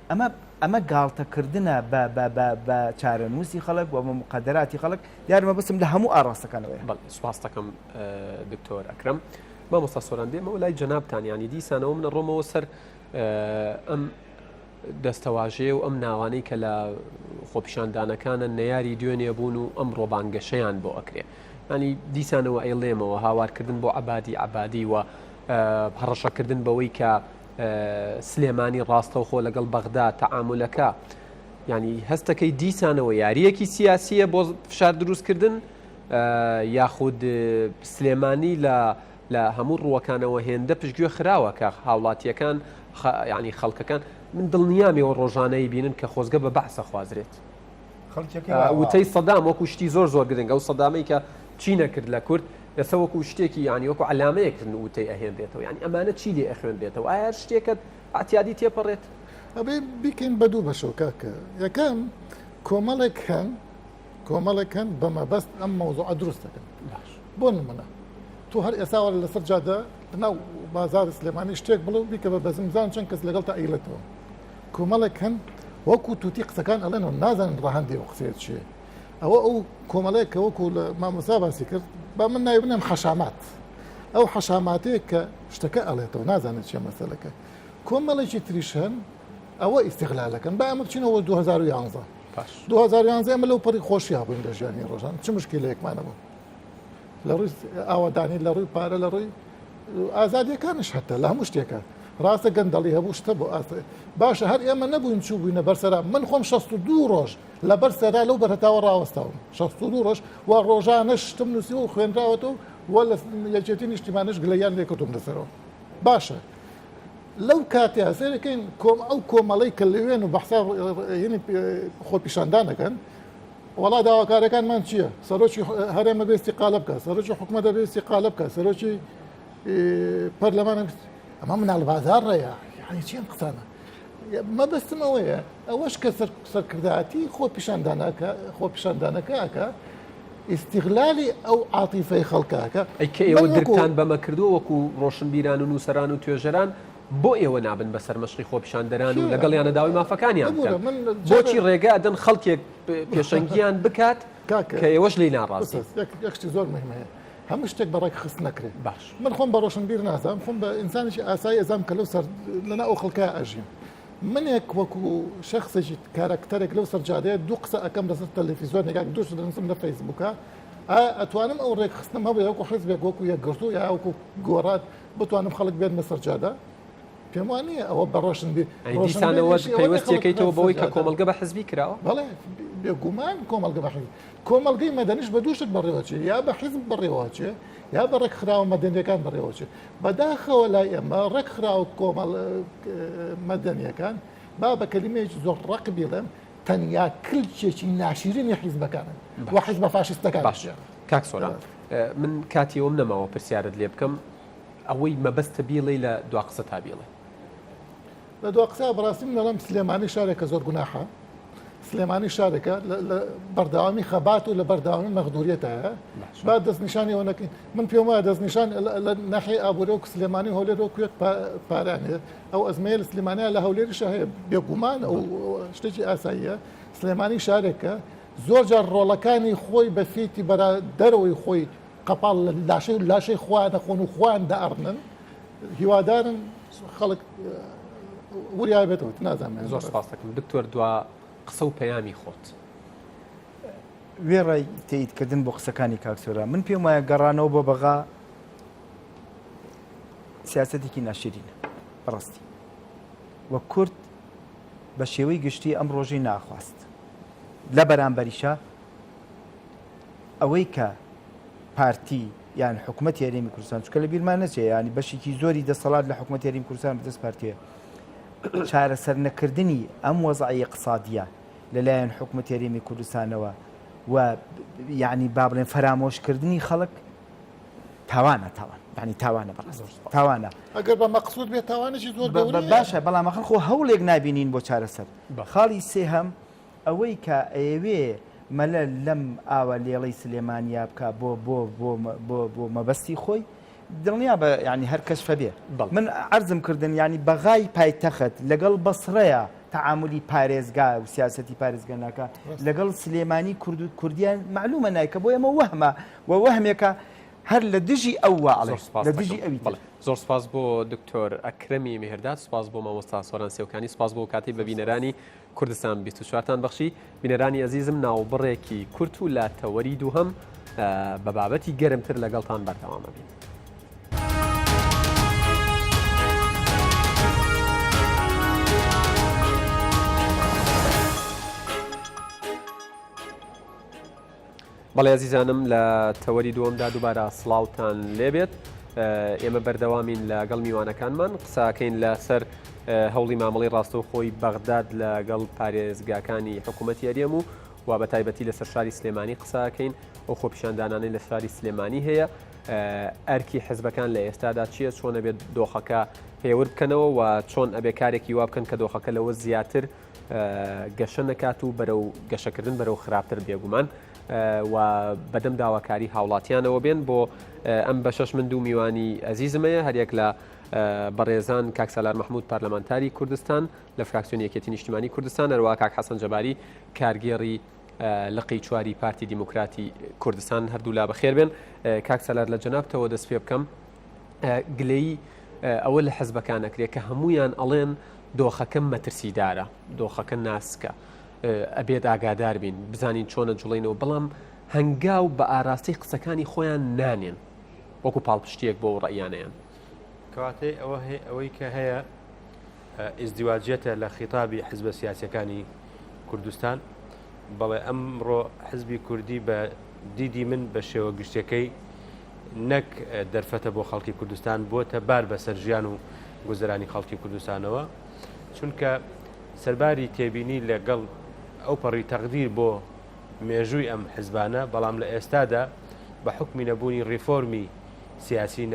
ئەمە ئەمە گاڵتەکردنە بە بە بە بە چارەنووسی خەڵک و بە مقەدەراتی خەڵک. دیارە مەبەستم لە هەموو ئاڕاستەکانەوەیە. بەڵێ سوپاست دەکەم دکتۆر ئەکرەم. مامۆستا سۆران دێمەوە لای جەنابتان یانی دیسانەوە من ئەڕۆمەوە سەر ئەم دەستەواژەیە و ئەم ناوانەی کە لە خۆپیشاندانەکانە نەیاری دوێنێ بوون و ئەمڕۆ بانگەشەیان بۆ ئەکرێ ینی دیسانەوە ئەیڵێمەوە هاوارکردن بۆ عبادی عبادی و هەڕەشەکردن بەوەی کە سلێمانی ڕاستەوخۆ لەگەڵ بەغدا تەعاملەکە ینی هەستەکەی دیسانەوە یاریەکی سیاسیە بۆ فشار دروستکردن یاخود سلێمانی لە لە هەموو ڕووەکانەوە هێندە پشتگوێ خراوە کە هاوڵاتییەکان یانی خەڵکەکان من دڵنیام ئێوە ڕۆژانە ئەیبینن کە خۆزگە بە بەعس ئەخوازرێت. وتەی سەدام وەکو شتی زۆر زۆر گرنگ ئەو سەدامەی کە چی نەکرد لە کورد ئێستا وەکو شتێکی یانی وەکو عەلامەیەک وتەی ئەهێنرێتەوە یانی ئەمانە چی لێ ئەخوێنرێتەوە ئایا هەر شتێکە ئەعتیادی تێپەڕێت؟ ئەبێ بیکەین بە دوو بەشەوە کاکە یەکەم کۆمەڵێک هەن کۆمەڵێک هەن بە مەبەست ئەم مەوزوعە دروست دەکەن باش بۆ نمونە تۆ هەر ئێستا وەرە لەسەر جادە لەناو بازار سلێمانی شتێک بڵێ و بیکە بە بەزم بزان چەند کەس لەگەڵ تا ئەیڵێتەوە کۆمەڵێک هەن وەکو توتی قسەکان ئەڵێن و نازانن ڕەهەندی ئەو قسەیە چییە ئەوە ئەو کۆمەڵێک کە وەکو لە مامۆستا باسی کرد با من ناوی بنێم حەشامات ئەو حەشاماتەیە کە شتەکە ئەڵێتەوە نازانێت چیە مەسەلەکە کۆمەڵێکی تریش هەن ئەوە ئیستیغلالەکەن با ئەمە بچینەوە 2011 باش 2011 ئێمە لەو پەڕی خۆشیا بووین لە ژیانی ڕۆژان چ مشکلەیەکمان نەبوو لە ڕووی ئاوادانی لە ڕووی پارە لە ڕووی ئازادیەکانش هەتا لە هەموو شتێکە ڕاستە گەندەڵی هەبوو شتە بۆ ئاست باشە هەر ئێمە نەبووین چوو بووینە بەرسەرا من خۆم 62 ڕۆژ لە بەر سەرا لەو بەرهتاوە ڕاوەستاوم 62 ڕۆژ و ڕۆژانە شتم نووسیوە و خوێنراوەتەوە و لە یەکێتی نیشتیمانش گلەیان لێکردوم لەسەرەوە باشە لەو کاتەیا سەیرەکەین کۆم ئەو کۆمەڵەی کە لەوێن و بەحساب هینی خۆپیشاندانەکەن وەڵا داواکارەکانمان چییە سەرۆکی هەرێمە بێستی قالە بکە سەرۆکی حکومەتە بێستی قالە بکە سەرۆکی پەرلەمان ئەمە مناڵ بازار ڕێیە یعنی چیان قسانە مەبەستم ئەوەیە ئەوەش کە سەرکردایەتی خۆپیشاندانەکە خۆپیشاندانەکە ئەکا ئیستیغلالی ئەو عاتیفەی خەڵکە ئەکا. ئەی کە ئێوە درکتان بەمە کردووە وەکو ڕۆشنبیران و نووسەران و توێژەران بۆ ئێوە نابن بە سەرمەشقی خۆپیشاندەران و لەگەڵیانە داوای مافەکانیان بکەن؟ بۆچی ڕێگە ئەدەن خەڵکێک پێشەنگیان بکات کە ئێوەش لێی ناڕازین؟ یەک شتی زۆر مهم هەیە هەموو شتێک بە ڕێکخست نەکرێت باش من خۆم بە ڕۆشنبیر نازانم خۆم بە ئینسانێکی ئاسایی ئەزانم کە لەو سەر لەناو ئەو خەڵکە ئەژیم منێک وەکو شەخسێکی کارەکتەرێک لەو سەر جادەیە دوو قسە ئەکەم لەسەر تەلەفیزیۆنێک دوو شت دەنووسم لە فەیسبووکە ئایا ئەتوانم ئەو ڕێکخستنم هەبێ وەکو حزبێک وەکو یەکگرتوو یا وەکو گۆڕان بتوانم خەڵک بێنمە سەر جادە؟ پێم وان نییە ئەوە بە ڕۆشنبیر ئەی دیسانەوە پەیوەستیەکەیتەوە بەوەی کە کۆمەڵگە بە حزبی کراوە؟ بەڵێ بێگومان کۆمەڵگە بە حزب کۆمەڵگەی مەدەنیش بە دوو شت بەڕێوەچێ یا بە حزب بەڕێوەچێ یا بە ڕێکخراوە مەدەنیەکان بەڕێوەچێ بەداخەوە لای ئێمە ڕێکخراوە کۆمەڵ مەدەنیەکان با بە کەلیمەیەکی زۆر ڕەق بیڵێم تەنیا کلکێکی ناشیرینی حیزبەکانن و حیزبە فاشیستەکان. باش کاک سۆران من کاتی ئەوم نەماوە پرسیارت لێ بکەم ئەوەی مەبەستە بیڵێی لە دوا قسەتا بیڵێ. لە دوا قسە بەڕاستی من ئەڵێم سلێمانی شارێکە زۆر گوناحە سلێمانی شارێکە لە بەردەوامی خەبات و لە بەردەوامی مەغدوریەتایە با دەستنیشانی ئەوە نەکەین من پێم وایە دەستنیشان لە ناحیەی ئابووری وەکو سلێمانی و هەولێر وەکو یەک پارەیان هەیە ئەو ئەزمەیە لە سلێمانیا لە هەولێریشە هەیە بێگومان ئەو شتێکی ئاساییە سلێمانی شارێکە زۆر جار ڕۆڵەکانی خۆی بە فیتی بەرا دەرەوەی خۆی قەپاڵ لە لاشەی لاشەی خۆیان دەخۆن و خۆیان دەئەڕنن هیوادارم خەڵک وریا بێتەوە نازانم زۆر سپاس دەکەم دکتۆر دوا قسە و پەیامی خۆت. وێڕای تەئیدکردن بۆ قسەکانی کاک سۆران من پێم وایە گەڕانەوە بۆ بەغا سیاسەتێکی ناشرینە بەڕاستی و کورد. بە شێوەی گشتی ئەم ڕۆژەی ناخواست. لە بەرامبەریشا ئەوەی کە پارتی یان حکومەتی هەرێمی کوردستان چونکە لە بیرمان نەچێ یانی بەشێکی زۆری دەسەڵات لە حکومەتی هەرێمی کوردستان بەدەست پارتیە چارەسەر نەکردنی ئەم وەزعی اقتصادیە لەلایەن حکومەتی هەرێمی کوردستانەوە و یعنی با بڵێن فەرامۆشکردنی خەڵک تاوانە تاوان یعنی تاوانە بەڕاستی تاوانە ئەگەر بە مەقسود بێت تاوانێکی زۆر گەورەیە باشە بەڵام ئەخر خۆ هەوڵێک نابینین بۆ چارەسەر خاڵی سێهەم ئەوەی کە ئەیەوێ مەلە لەم ئاوە لێڵەی سلێمانیا بکا بۆ بۆ بۆ بۆ بۆ مەبەستی خۆی دڵنیا بە یعنی هەر کەشفە بێ من عەرزم کردن یعنی بەغای پایتەخت لەگەڵ بەسڕەیە تەعاملی پارێزگا و سیاسەتی پارێزگا ناکا لەگەڵ سلێمانی کورد و کوردیان معلومە نایکە بۆ ئێمە وەهمە و وەهمێکە هەر لە دژی ئەو وا ئەڵێ لە دژی ئەوی تر. زۆر سپاس بۆ دکتۆر ئەکرەمی مێهرداد، سپاس بۆ مامۆستا سۆران سێوکانی، سپاس بۆ کاتەی بە بینەرانی کوردستان 24 تان بەخشی. بینەرانی ئەزیزم ناوبڕێکی کورت و لە تەوەری دووهەم بە بابەتی گەرمتر لەگەڵتان بەردەوام ئەبین. بەڵێ ئەزیزانم لە تەوەری دووەمدا دووبارە سڵاوتان لێبێت ئێمە بەردەوامین لەگەڵ میوانەکانمان قساکەین لەسەر هەوڵی مامەڵی ڕاستەوخۆی بەغداد لەگەڵ پارێزگاکانی حکوومەتی هەرێم و و بە تایبەتی لەسەر شاری سلێمانی قساکەین ئەو خۆپیشاندانانەی لە شاری سلێمانی هەیە ئەرکی حزبەکان لە ئێستادا چییە چۆن ئەبێت دۆخەکە هێور بکەنەوە و چۆن ئەبێ کارێکی وا بکەن کە دۆخەکە لەوە زیاتر گەشە نەکات و بەرەو گەشەکردن بەرەو خراپتر بێگومان و بەدەم داواکاری هاوڵاتیانەوە بێن بۆ ئەم بەشەش من دوو میوانی ئەزیزمەیە هەریەک لە بەڕێزان کاک سالار مححمود پەرلەمانتاری کوردستان لە فراکسیۆنی یەکێتی نیشتیمانی کوردستان هەروە کاک حەسەن جەباری کارگێڕی لقی چواری پارتی دیموکراتی کوردستان هەردوولا بەخێر بێن کاک سالار لە جەنابتەوە دەست پێ بکەم گلەیی ئەوە لە حزبەکان ئەکرێ کە هەمویان ئەڵێن دۆخەکە مەترسیدارە دۆخەکە ناسکە ئەبێت ئاگادار بین بزانین چۆنە جوڵینەوە بەڵام هەنگاو بە ئاراستەی قسەکانی خۆیان نانێن وەکو پاڵپشتیەک بۆ ڕەیانەیان. کەواتەی ئەوە ئەوەی کە هەیە ئیزدیواجیەتە لە خیتابی حزبە سیاسیەکانی کوردستان بەڵێ ئەمڕۆ حزبی کوردی بە دیدی من بە شێوە گشتەکەی نەک دەرفەتە بۆ خەڵکی کوردستان بۆتە بار بەسەر ژیان و گوزەرانی خەڵکی کوردستانەوە چونکە سەرباری تێبینی لەگەڵ ئەو پەڕی تەقدیر بۆ مێژووی ئەم حزبانە بەڵام لە ئێستادا بە حکمی نەبوونی ڕیفۆرمی سیاسی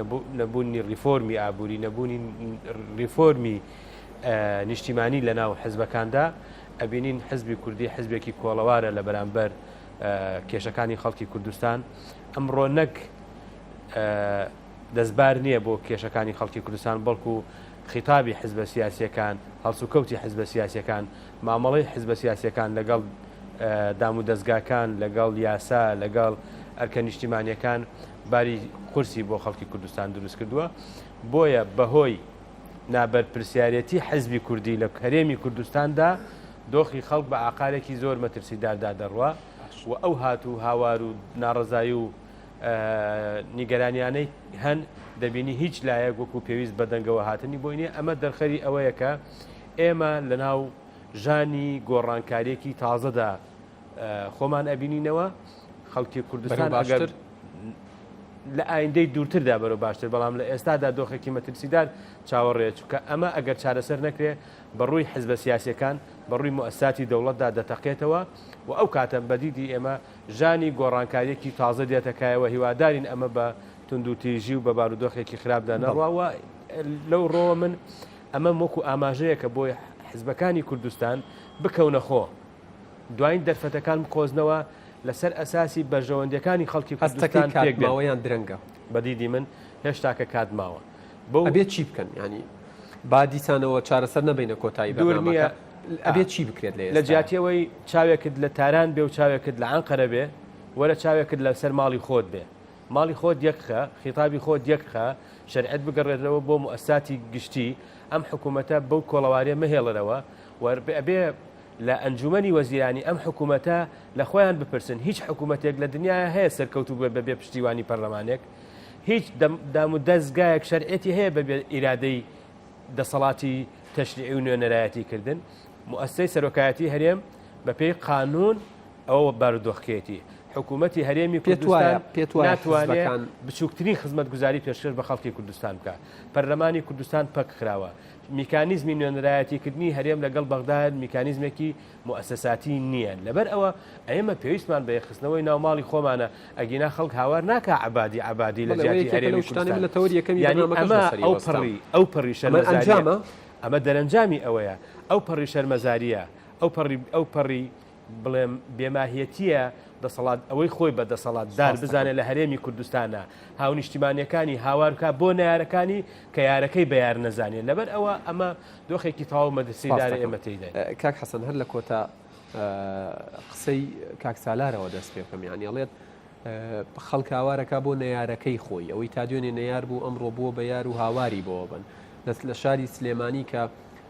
نەبوونی ڕیفۆرمی ئابووری نەبوونی ڕیفۆرمی نیشتیمانی لە ناو حزبەکاندا ئەبینین حزبی کوردی حزبێکی کۆڵەوارە لە بەرامبەر کێشەکانی خەڵکی کوردستان ئەمڕۆ نەک دەستبار نییە بۆ کێشەکانی خەڵکی کوردستان بەڵکو خیتابی حزبە سیاسیەکان هەڵسوکەوتی حزبە سیاسیەکان مامەڵەی حزبە سیاسیەکان لەگەڵ دام و دەزگاکان لەگەڵ یاسا لەگەڵ ئەرکە نیشتیمانیەکان باری قورسی بۆ خەڵکی کوردستان دروست کردووە بۆیە بەهۆی نابەرپرسیارێتی حزبی کوردی لە هەرێمی کوردستاندا دۆخی خەڵک بە ئاقارێکی زۆر مەترسیداردا دەڕوا و ئەو هات و هاوار و ناڕەزایی و نیگەرانیانەی هەن دەبینی هیچ لایەک وەکو پێویست بەدەنگەوە هاتنی بۆی نیە ئەمە دەرخەری ئەوەیە کە ئێمە لەناو ژانی گۆڕانکاریەکی تازەدا خۆمان ئەبینینەوە خەڵکی کوردستان ئەگەر لە ئایندەی دوورتردا بەرەو باشتر بەڵام لە ئێستادا دۆخێکی مەترسیدار چاوەڕێ چونکە ئەمە ئەگەر چارەسەر نەکرێ بە ڕووی حزبە سیاسیەکان بە ڕووی موئەسساتی دەوڵەتدا دەتەقێتەوە و ئەو کاتە بە دیدی ئێمە ژانی گۆڕانکاریەکی تازە دێتە کایەوە هیوادارین ئەمە بە توندوتیژی و بە بارودۆخێکی خراپدا نەڕوا و لەو ڕۆوە من ئەمەم وەکو ئاماژەیەکە بۆ حزبەکانی کوردستان بکەونە خۆ دواین دەرفەتەکان بقۆزنەوە لەسەر ئەساسی بەرژەوەندیەکانی خەڵکی هەستەکەی کوردستان کات پێک بێن. ماوە یان درەنگە؟ بە دیدی من هێشتاکە کات ماوە. بەو. ئەبێ چی بکەن؟ یانی با دیسانەوە چارەسەر نەبەینە کۆتایی دوور نییە بەرنامەکە، ئەبێ چی بکرێت لە لە ئێستایا؟ جیاتی ئەوەی چاوێکت لە تاران بێ و چاوێکت لە ئەنقەرە بێ، وەرە چاوێکت لەسەر ماڵی خۆت بێ. ماڵی خۆت یەک خە، خیتابی خۆت یەک خە، شەرعیەت بگەڕێنەوە بۆ موئەسساتی گشتی، ئەم حکوومەتە بەو کۆڵەوارییە مەهێڵەرەوە و ئەبێ لە ئەنجومەنی وەزیرانی ئەم حکومەتە لە خۆیان بپرسن هیچ حکومەتێک لە دنیایا هەیە سەرکەوتوو بێت بە بێ پشتیوانی پەرلەمانێک؟ هیچ موئەسسەی سەرۆکایەتی هەرێم بەپێی قانوون ئەوە بارودۆخکەیەتی. حکوومەتی هەرێمی پێت وایە کوردستان پێت وایە ناتوانێ حزبەکان. بچووکترین خزمەتگوزاری پێشکەش بە خەڵکی کوردستان بکا. پەرلەمانی کوردستان پەک خراوە. میکانیزمی نوێنەرایەتیکردنی هەرێم لەگەڵ بەغدا میکانیزمێکی موئەسەساتی نییە. لەبەر ئەوە ئێمە پێویستمان بە یەکخستنەوەی ناو ماڵی خۆمانە، ئەگینا خەڵک هاوار ناکا عەبادی عەبادی لە بەڵێ ئەوە جیاتی یەکێکە هەرێمی لەو شتانەی من کوردستان. لە تەوەری یەکەمی یانی بەرنامەکەش ئەمە لەسەری وەستام. ئەوپەڕی ئەوپەڕی ئەمە شەرمەزارییە. ئەنجامە؟ ئەمە دەرەنجامی ئەوەیە. ئەوپەڕی شەرمەزارییە، ئەوپەڕی ئەوپەڕی بڵێم بێماهیەتییە دەسەڵات ئەوەی خۆی بە دەسەڵاتدار سپاست دەکەم. بزانێ لە هەرێمی کوردستانا هاونیشتیمانیەکانی هاوار بکا بۆ نەیارەکانی کە یارەکەی بە یار نەزانێ لەبەر ئەوە ئەمە دۆخێکی تەواو سپاست مەترسیدارە دەکەم. ئێمە تێیداین. کاک حەسەن هەر لە کۆتا قسەی کاک سالارەوە دەست پێ بکەم یانی ئەڵێت خەڵک هاوارەکا بۆ نەیارەکەی خۆی ئەوەی تا دوێنێ نەیار بوو ئەمڕۆ بووە بە یار و هاواری بۆ بن لە شاری سلێمانی کە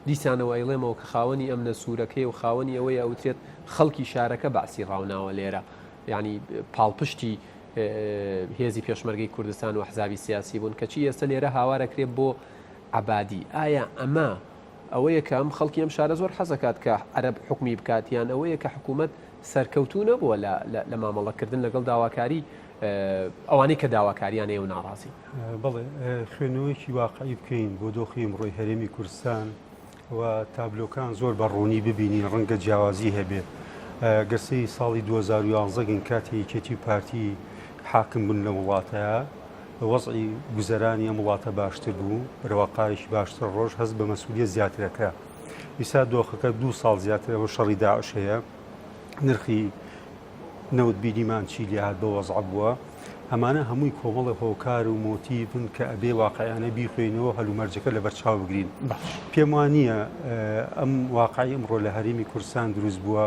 دیسانەوە ئەیڵێمەوە کە خاوەنی ئەمنە سوورەکەی و خاوەنی ئەوەیە ئەوترێت خەڵکی شارەکە بەعسی ڕاوناوە لێرە یعنی پاڵپشتی هێزی پێشمەرگەی کوردستان و حزابی سیاسی بوون کەچی ئێستا لێرە هاوارەکرێ بۆ عەبادی ئایا ئەمە ئەوەیە کە ئەم خەڵکی ئەم شارە زۆر حەزەکات کە عەرەب حوکمی بکات یان ئەوەیە کە حکوومەت سەرکەوتوو نەبووە لە لە مامەڵەکردن لەگەڵ داواکاری ئەوانەی کە داواکاریان هەیە و ناڕازین؟ بەڵێ، خوێندنەوەیەکی واقعی بکەین بۆ دۆخی ئیمڕۆی هەرێمی کوردستان و تابلۆکان زۆر بە ڕوونی ببینین ڕەنگە جیاوازی هەبێ. گەر سەیری ساڵی 2011 گەین کاتێ یەکێتی و پارتی حاکم بوون لەم وڵاتە وەزعی گوزەرانی ئەم وڵاتە باشتر بوو، بەرەواقایەکی باشتر ڕۆژ هەست بە مەسئولیەت زیاتر ئەکرا. ئیستا دۆخەکە دوو ساڵ زیاتر ئەوە شەڕی داعش هەیە، نرخی نەوت بینیمان چی لێهات بە وەزعە بووە. ئەمانە هەمووی کۆمەڵێ هۆکار و مۆتیڤن کە ئەبێ واقعیانە بیخوێینەوە هەلومەرجەکە لەبەرچاو بگرین. پێم وا نییە ئەم واقعی ئەمڕۆ لە هەرێمی کوردستان دروست بووە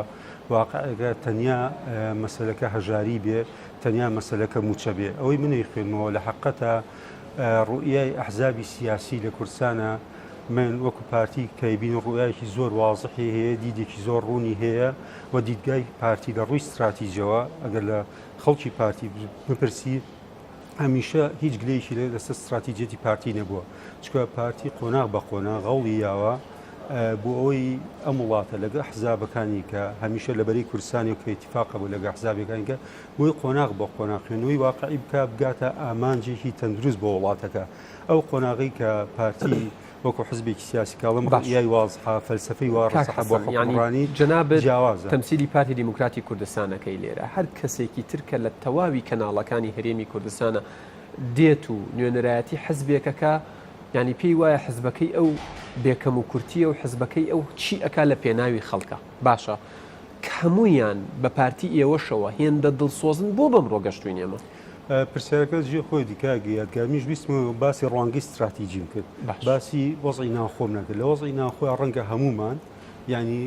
واقعێکە تەنیا مەسەلەکە هەژاری بێ تەنیا مەسەلەکە مووچە بێ. ئەوەی من ئەیخوێنمەوە لە حەقەتا ڕوئیای ئەحزابی سیاسی لە کوردستانا من وەکو پارتی کە ئەیبینم ڕوئیایەکی زۆر وازحی هەیە، دیدێکی زۆر ڕوونی هەیە و دیدگای پارتی لە ڕووی ستراتیجەوە ئەگەر لە خەڵکی پارتی بپرسی هەمیشە هیچ گلەیەکی لەسەر ستراتیجیەتی پارتی نەبووە چونکە پارتی قۆناغ بە قۆناغ هەوڵی یاوە بۆ ئەوەی ئەم وڵاتە لەگە حزابەکانی کە هەمیشە لە بەرەی کوردستانی و کە ئیتیفاقە بوو لەگە حزابەکانی کە بۆی قۆناغ بە قۆناغ خوێندنەوەی واقعی بکە بگاتە ئامانجێکی تەندروست بۆ وڵاتەکە ئەو قۆناغی کە پارتی وەکو حزبێکی سیاسی کاڵم ڕوئیای وازحە فەلسەفەی وا کاک ڕەسحە بۆ حەسەن یانی حوکمڕانی جەنابت جیاوازە. تەمسیلی پارتی دیموکراتی کوردستان ئەکەی لێرە هەر کەسێکی تر کە لە تەواوی کەناڵەکانی هەرێمی کوردستانە دێت و نوێنەرایەتی حزبێک ئەکا یانی پێی وایە حزبەکەی ئەو بێ کەم و کورتیە و حزبەکەی ئەو چی ئەکا لە پێناوی خەڵکا باشە هەموویان بە پارتی ئێوەشەوە هێندە دڵسۆزن بۆ بەمڕۆ گەشتوین ئێمە؟ پرسیارەکە جێ خۆیەتی کاک یادگار منیش ویستم باسی ڕوانگەی ستراتیجیم کرد باسی وەزعی ناوخۆم نەکرد لە وەزعی ناوخۆ ڕەنگە هەمومان یعنی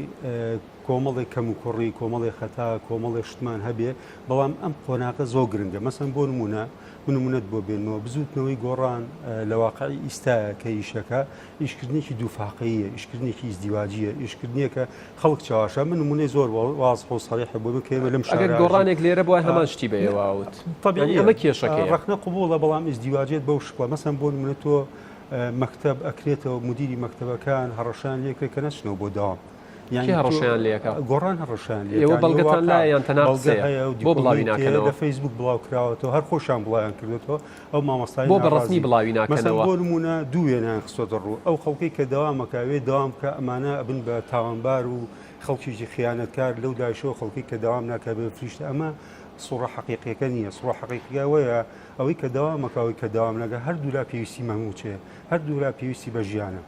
کۆمەڵێک کەم و کوڕی کۆمەڵێک خەتا کۆمەڵێک شتمان هەبێ بەڵام ئەم قۆناغە زۆر گرنگە مەسەن بۆ نمونە من نمونەت بۆ بێنمەوە بزوتنەوەی گۆڕان لە واقعی ئیستایە کە ئیشەکە ئیشکردنێکی دووفاقەیە ئیشکردنێکی ئیزدیواجیە ئیشکردنێکە خەڵک چەواشە من نمونەی زۆر وازح و سەریحە بۆ من کە ئێمە لەم ئەگەر شارە گۆڕانێک لێرە بووە هەمان شتی بە ئێوە ئەوت طبیعیە ئەمە کێشەکەیە ڕەخنە قبوڵە بەڵام ئیزدیواجێت بەو شکڵە مەسەن بۆ نمونە تۆ مەکتەب ئەکرێتەوە مدیری مەکتەبەکان هەڕەشان لێکرێت کە نەچنەوە بۆ دەوام یان کێ هەڕەشەیان لێکا گۆڕان هەڕەشەیان لێکا ئێوە بەڵگەتان لایە یان تەنها بەڵگە قسەیە هەیە و بۆ بڵاوی دیکۆمێنت هەیە ناکەنەوە لە فەیسبوک بڵاو کراوەتەوە هەر خۆشیان بڵاویان کردوێتەوە ئەو مامۆستای بۆ بە ڕەسمی ناڕازی بڵاوی مەسەن ناکەنەوە بۆ نمونە دوو وێنەیان خستۆتە ڕوو ئەو خەڵکەی کە دەوامەکە وێ دەوام بکە ئەمانە ئەبن بە تاوانبار و خەڵکێکی خیانەتکار لەو دایشەوە خەڵکی کە دەوام ناکە بێ فریشتە ئەمە سوڕە حەقیقیەکە نییە سوڕە حەقیقیەکە ئەوەیە ئەوەی کە دەوامەکە ئەوەی کە دەوام نەکە هەردوولا پێویستی بە مووچەیە هەردوولا پێویستی بە ژیانە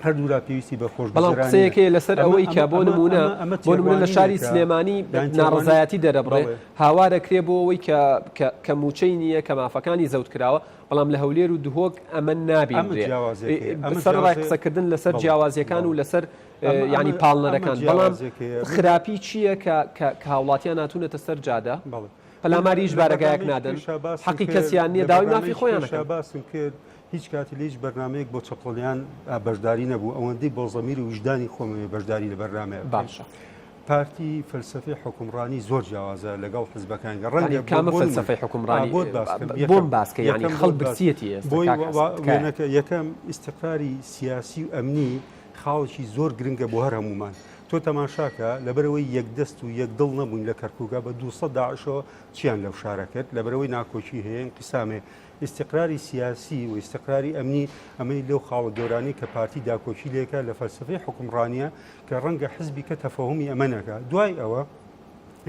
هەردوولا پێویستی بە بەڵام خۆشگوزەرانییە قسەیەک هەیە لەسەر ئەمە ئەوەی کە ئەمە بۆ ئەمە نموونە ئەمە ئەمە بۆ نموونە لە شاری تێڕوانینێکە سلێمانی یان تێڕوانین ناڕەزایەتی دەرەبڕێ بەڵێ هاوارەکرێ بۆ ئەوەی کە کە کە مووچەی نییە کە مافەکانی زەوت کراوە بەڵام لە هەولێر و دهۆک ئەمە ئەمە نابینرێ جیاوازیەکەیە ئەمە سەرەڕای جیاوازی قسەکردن لەسەر بەڵێ جیاوازیەکان و بەڵێ لەسەر ئەمە یانی ئەمە ئەمە پاڵنەرەکان بەڵام جیاوازیەکەیە من خراپی چییە کە کە کە هاوڵاتیان هاتوونەتە سەر جادە بەڵێ من پەلاماری لە هیچ لە بارەگایەک بەرنامەیەکی نادەن پێشا باسم حەقی کرد کەسیان نییە لە داوای مافی بەرنامەیەکی خۆیان پێشا ئەکەن. باسم کرد هیچ کاتی لە هیچ بەرنامەیەک بۆ چەپڵەلێیان بەشداری نەبوو ئەوەندەی بۆ زەمیر و ویژدانی خۆمەوێ بەشداری لە بەرنامەیە بکەم باشە. پارتی فەلسەفەی حوکمڕانی زۆر جیاوازە لەگەڵ حزبەکانی یانی ڕەنگە بۆ کامە بۆ نمونە فەلسەفەی ئا حوکمڕانی بۆت باس کەم بۆم یەکەم باس کە یانی یەکەم خەڵک بۆت باس برسیەتی ئێستا بۆی کاک حەسەن تکایە. وێنەکە یەکەم ئیستقراری سیاسی و ئەمنی خاڵێکی زۆر گرنگە بۆ هەر هەموومان. تۆ تەماشاکە لەبەرئەوەی یەک دەست و یەک دڵ نەبووین لە کەرکوکا بە 200 داعشەوە چیان لەو شارە کرد لەبەرئەوەی ناکۆکی هەیە انقسام هەیە ئیستقراری سیاسی و ئیستقراری ئەمنی ئەمەی لەو خاڵە گەورانەی کە پارتی داکۆکی لێکا لە فەلسەفەی حوکمڕانیە کە ڕەنگە حزبی کە تەفەهومی ئەمە نەکا دوای ئەوە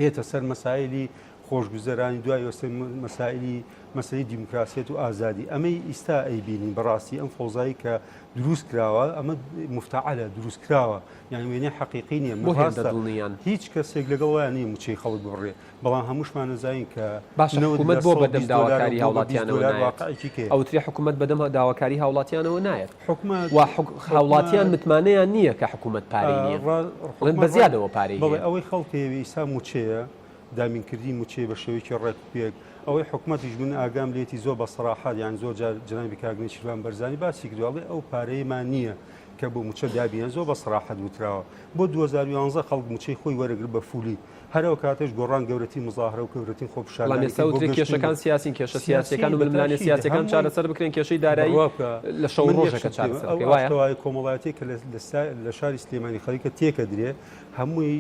یەتە سەر مەسایلی خۆشگوزەرانی دوای ئێستا مەسایلی مەسەلەی دیموکراسیەت و ئازادی ئەمەی ئیستا ئەیبینین بەڕاستی ئەم فەوزایی کە دروست کراوە ئەمە مفتعلە دروست کراوە یان وێنەی حەقیقی نییە بۆ هێندە دڵنیان؟ هیچ کەسێک لەگەڵ وایان نییە موچەی خەڵک ببڕێ بەڵام هەمووشمان ئەزانین کە باشە نەوت حکوومەت لە بۆ بەدەم 120 دۆلارەوە داواکاری بووە بە 20 هاوڵاتیانەوە دۆلار نایەت؟ واقعێکی کەیە؟ ئەوترێ حکوومەت بەدەم داواکاری هاوڵاتیانەوە نایەت حکومەت و هاوڵاتیان حکومەت متمانەیان نییە کە حکوومەت پارەی نییە بڵێن بە حکومەت زیادەوە پارەی بەڵێ هەیە. ئەوەی خەڵک ئەیەوێ ئیستا موچەیە دابینکردنی موچەیە بە شێوەیەکی ڕێک و پێک ئەوەی حکومەتیش من ئاگام لێتی زۆر بە سەراحەت یان زۆر جار جەنابی کاک نێچیرڤان بەرزانی باسی کردوە ئەڵێ ئەو پارەیەمان نییە کە بۆ موچە دابینە زۆر بە سەراحەت وتراوە بۆ 2011 خەڵک موچەی خۆی وەرەگرت بە full ی هەر ئەو کاتەش گۆڕان گەورەترین مزاهرە و گەورەترین بەڵام خۆپیشاندانی ئێستا کرد بۆ وترێ گەشتن بە کێشەکان سیاسین کێشە سیاسی سیاسیەکان و بە ململانێ تاکید سیاسیەکان هەمووی چارەسەر بکرێن کێشەی دارایی بڕوا بکە لە شەو من یەک ڕۆژێکە شت پێ چارەسەر ئەو بکرێ وایە؟ ئاشتەوایی کۆمەڵایەتیە کە لە لە شاری سلێمانی خەریکە تێکەدرێ هەمووی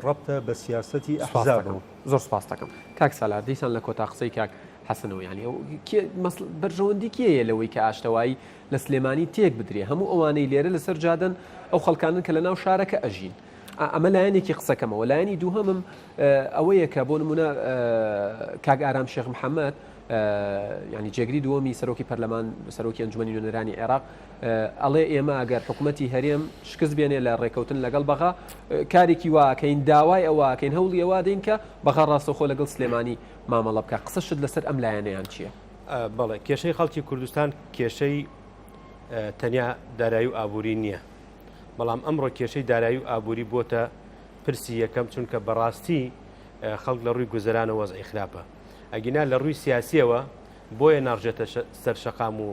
ڕەبتە بە سیاسەتی سوپاس دەکەم ئەحزابەوە. زۆر سوپاس دەکەم کاک سالار دیسان لە کۆتا قسەی کاک حەسەنەوە یانی ئەو کێ مەسڵ بەرژەوەندی کێیە لەوەی کە ئاشتەوایی لە سلێمانی تێک بدرێ هەموو ئەوانەی لێرە لەسەر جادەن ئەو خەڵکانن کە لە ناو شارەکە ئەژین ئەمە لایەنێکی قسەکەمەوە لایەنی دووهەمم ئەوەیە کە بۆ نمونە کاک ئارام شێخ محەممەد ینی جێگری دووەمی سەرۆکی پەرلەمان سەرۆکی ئەنجومەنی نوێنەرانی عێراق ئەڵێ ئێمە ئەگەر حکوومەتی هەرێم شکست بێنێ لە ڕێکەوتن لەگەڵ بەغا کارێکی واکەین داوای ئەوەکەین هەوڵی ئەوە دەین کە بەغا ڕاستەوخۆ لەگەڵ سلێمانی مامەڵە بکە قسەشت لەسەر ئەم لایەنەیان چییە؟ بەڵێ کێشەی خەڵکی کوردستان کێشەی تەنیا دارایی و ئابووری نییە بەڵام ئەمڕۆ کێشەی دارایی و ئابووری بۆتە پرسی یەکەم چونکە بەڕاستی خەڵک لە ڕووی گوزەرانە وەزعی خراپە ئەگینا لە ڕووی سیاسیەوە بۆیە ناڕژێتە سەر شەقام و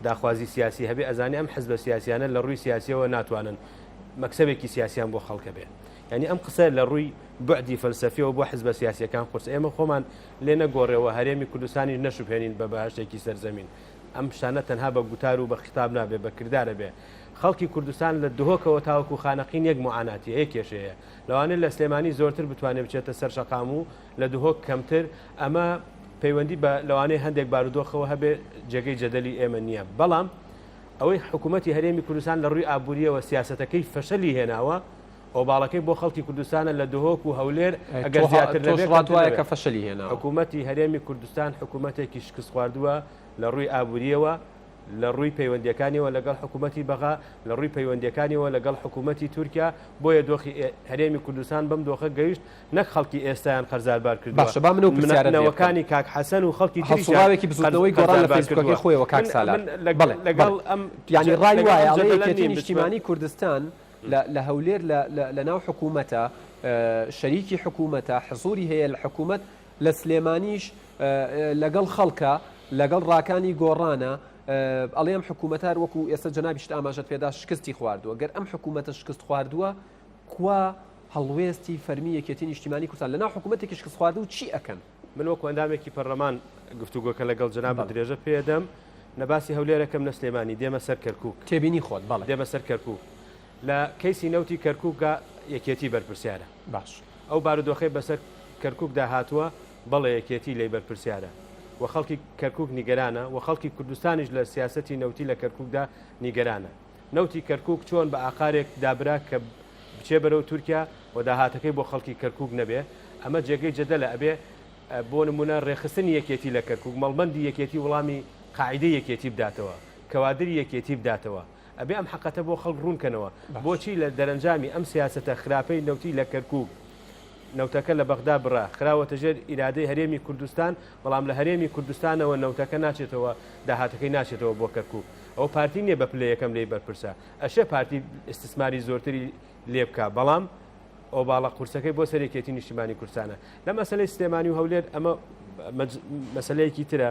داخوازی سیاسی هەبێ ئەزانێ ئەم حزبە سیاسیانە لە ڕووی سیاسیەوە ناتوانن مەکسەبێکی سیاسیان بۆ خەڵکە بێ یعنی ئەم قسە لە ڕووی بعدی فەلسەفیەوە بۆ حزبە سیاسیەکان قورس ئێمە خۆمان لێ نەگۆڕێەوە هەرێمی کوردستانی نەشوبهێنین بە بەهشتێکی سەرزەمین ئەم شتانە تەنها بە گوتار و بە خیتاب نابێ بە کردارە بێ خەڵکی کوردستان لە دهۆکەوە تاوەکو خانەقین یەک معاناتیە یەک کێشەیە لەوانەیە لە سلێمانی زۆرتر بتوانێت بچێتە سەر شەقام و لە دهۆک کەمتر، ئەمە پەیوەندی بە لەوانەیە هەندێک بارودۆخەوە هەبێ جێگەی جەدەلی ئێمە نییە، بەڵام ئەوەی حکوومەتی هەرێمی کوردستان لە ڕووی ئابوورییەوە سیاسەتەکەی فەشەلی هێناوە، ئۆباڵەکەی بۆ خەڵکی کوردستانە لە دهۆک و هەولێر ئەگەر زیاتر نەبێ تۆش ڕات کەمتر وایە نەبێ. کە فەشەلی هێناوە؟ حکوومەتی هەرێمی کوردستان حکوومەتێکی شکستخواردووە لە ڕووی ئابوورییەوە، لە ڕووی پەیوەندییەکانیەوە لەگەڵ حکوومەتی بەغا، لە ڕووی پەیوەندییەکانیەوە لەگەڵ حکوومەتی تورکیا، بۆیە دۆخی هەرێمی کوردستان بەم دۆخە گەیشت، نەک خەڵکی ئێستایان قەرزاربار کردووە، باشە با من ئەو پرسیارەت لێ بکەم. نەوەکانی کاک حەسەن و خەڵکی تریشیان هەڵسوڕاوێکی بزووتنەوەی گۆڕان لە قەرزاربار فەیسبووکەکەی کردووە. خۆیەوە کاک من سالار. من لەگەڵ بەڵێ لەگەڵ بەڵێ. ئەم یانی ڕای لەگەڵ وایە ئەم ئەڵێ جەدەلە یەکێتی نیم بچمە نیشتیمانی کوردستان لە لە هەولێر لە لە لەناو حکوومەتە، شەریکی حکوومەتە، حزووری هەیە لە حکوومەت، لە سلێمانیش لەگەڵ خەڵکە، لەگەڵ ڕاکانی گۆڕانە، ئەڵێ ئەم حکوومەتە هەر وەکوو ئێستا جەنابیشت ئاماژەت پێدا شکستی خواردووە، گەر ئەم حکوومەتە شکست خواردووە کوا هەڵوێستی فەرمی یەکێتی نیشتیمانی کوردستان لەناو حکوومەتێکی شکست خواردوو چی ئەکەن؟ من وەکو ئەندامێکی پەرلەمان گفتوگۆکە لەگەڵ جەنابت درێژە پێدەم، نە باسی هەولێرەکەم نە سلێمانی، دێمە سەر کەرکووک. تێبینی خۆت، بەڵێ. دێمە سەر کەرکووک. لە کەیسی نەوتی کەرکووکا یەکێتی بەرپرسیارە. باش. ئەو بارودۆخەی بەسەر کەرکووکدا هاتووە، بەڵێ یەکێتی لێی بەرپرسیارە و خەڵکی کەرکووک نیگەرانە و خەڵکی کوردستانیش لە سیاسەتی نەوتی لە کەرکووکدا نیگەرانە. نەوتی کەرکووک چۆن بە ئاقارێک دابرا کە بچێ بەرەو تورکیا و داهاتەکەی بۆ خەڵکی کەرکووک نەبێ، ئەمە جێگەی جەدەلە، ئەبێ بۆ نموونە رێکخستنی یەکێتی لە کەرکووک، مەڵبەندی یەکێتی وڵامی قاعیدەی یەکێتی بداتەوە، کەوادری یەکێتی بداتەوە. ئەبێ ئەم حەقەتە بۆ خەڵک ڕوون کەنەوە بۆچی لە دەرەنجامی ئەم سیاسەتە خراپەی نەوتی لە کەرکوک نەوتەکە لە بەغدا بڕا خراوەتە ژێر ئیرادەی هەرێمی کوردستان بەڵام لە هەرێمی کوردستانەوە نەوتەکە ناچێتەوە داهاتەکەی ناچێتەوە بۆ کەرکوک ئەوە پارتی نییە بە پلە یەکەم لێی بەرپرسە ئەشێ پارتی ئیستسماری زۆرتری لێ بکا بەڵام ئۆباڵە قورسەکەی بۆ سەر یەکێتی نیشتیمانی کوردستانە. لە مەسەلەی سلێمانی و هەولێر ئەمە مەسەلەیەکی ترە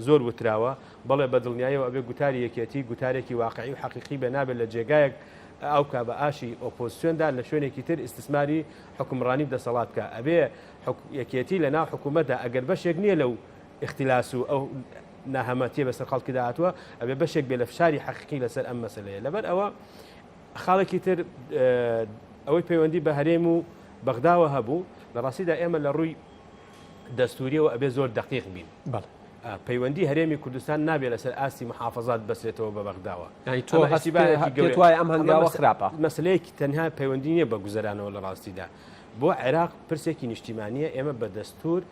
زۆر وتراوە، بەڵێ بە دڵنیایەوە ئەبێ گوتاری یەکێتی گوتارێکی واقعی و حەقیقی بێ نابێت لە جێگایەک ئاو بکا بە ئاشی ئۆپۆزسیۆندا لە شوێنێکی تر ئیستسماری حوکمڕانی و دەسەڵات بکا ئەبێ یەکێتی لە ناو حکوومەتدا ئەگەر بەشێک نییە لەو ئیختلاس و ئەو ناهەمەتیە بەسەر خەڵکیدا هاتووە ئەبێ بەشێک بێ لە فشاری حەقیقی لەسەر ئەم مەسەلەیە لەبەر ئەوە خاڵێکی تر. ئەوەی پەیوەندی بە هەرێم و بەغداوە هەبوو، لە ڕاستیدا ئێمە لە ڕووی دەستووریەوە ئەبێ زۆر دەقیق بین. بەڵێ. پەیوەندی هەرێمی کوردستان نابێ لەسەر ئاستی محافەزات بەسرێتەوە بە بەغداوە. یانی تۆ هەست پێت وایە ئەم هەنگاوە خراپە؟ مەسەلەیەکی تەنها پەیوەندی نییە بە گوزەرانەوە لە ڕاستیدا. بۆ عێراق پرسێکی نیشتیمانییە، ئێمە بە دەستوور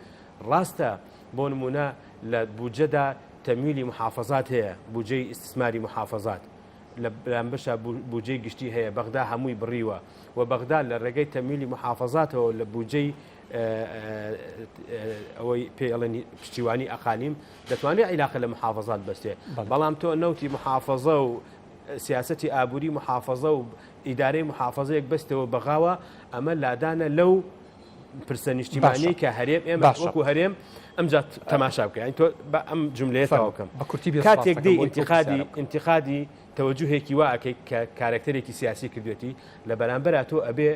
ڕاستە بۆ نموونە لە بودجەدا تەمویلی محافەزات هەیە، بودجەی ئیستسماری محافەزات. لە بەرامبەرشا بودجەی گشتی هەیە، بەغدا هەمووی بڕیوە و بەغدا لە ڕێگەی تەمویلی محافەزاتەوە لە بودجەی ئەوەی پێی ئەڵێن پشتیوانی ئەقالیم دەتوانێت عیلاقە لە محافەزات بەستێ، بەڵام تۆ نەوتی محافەزە و سیاسەتی ئابووری محافەزە و ئیدارەی محافەزەیەک بەستەوە بەغاوە، ئەمە لادانە لەو پرسە نیشتیمانیەی کە هەرێم ئێمە وەکو هەرێم ئەمجا تەماشا بکە یانی تۆ بە ئەم جملەیە تەواو کەم بە کورتی بێ کاتێک دێی ئینتیقادی ئینتیقادی تەوەجوهێکی وا ئەکەی کە کارەکتەرێکی سیاسی کردوێتی لە بەرامبەرا تۆ ئەبێ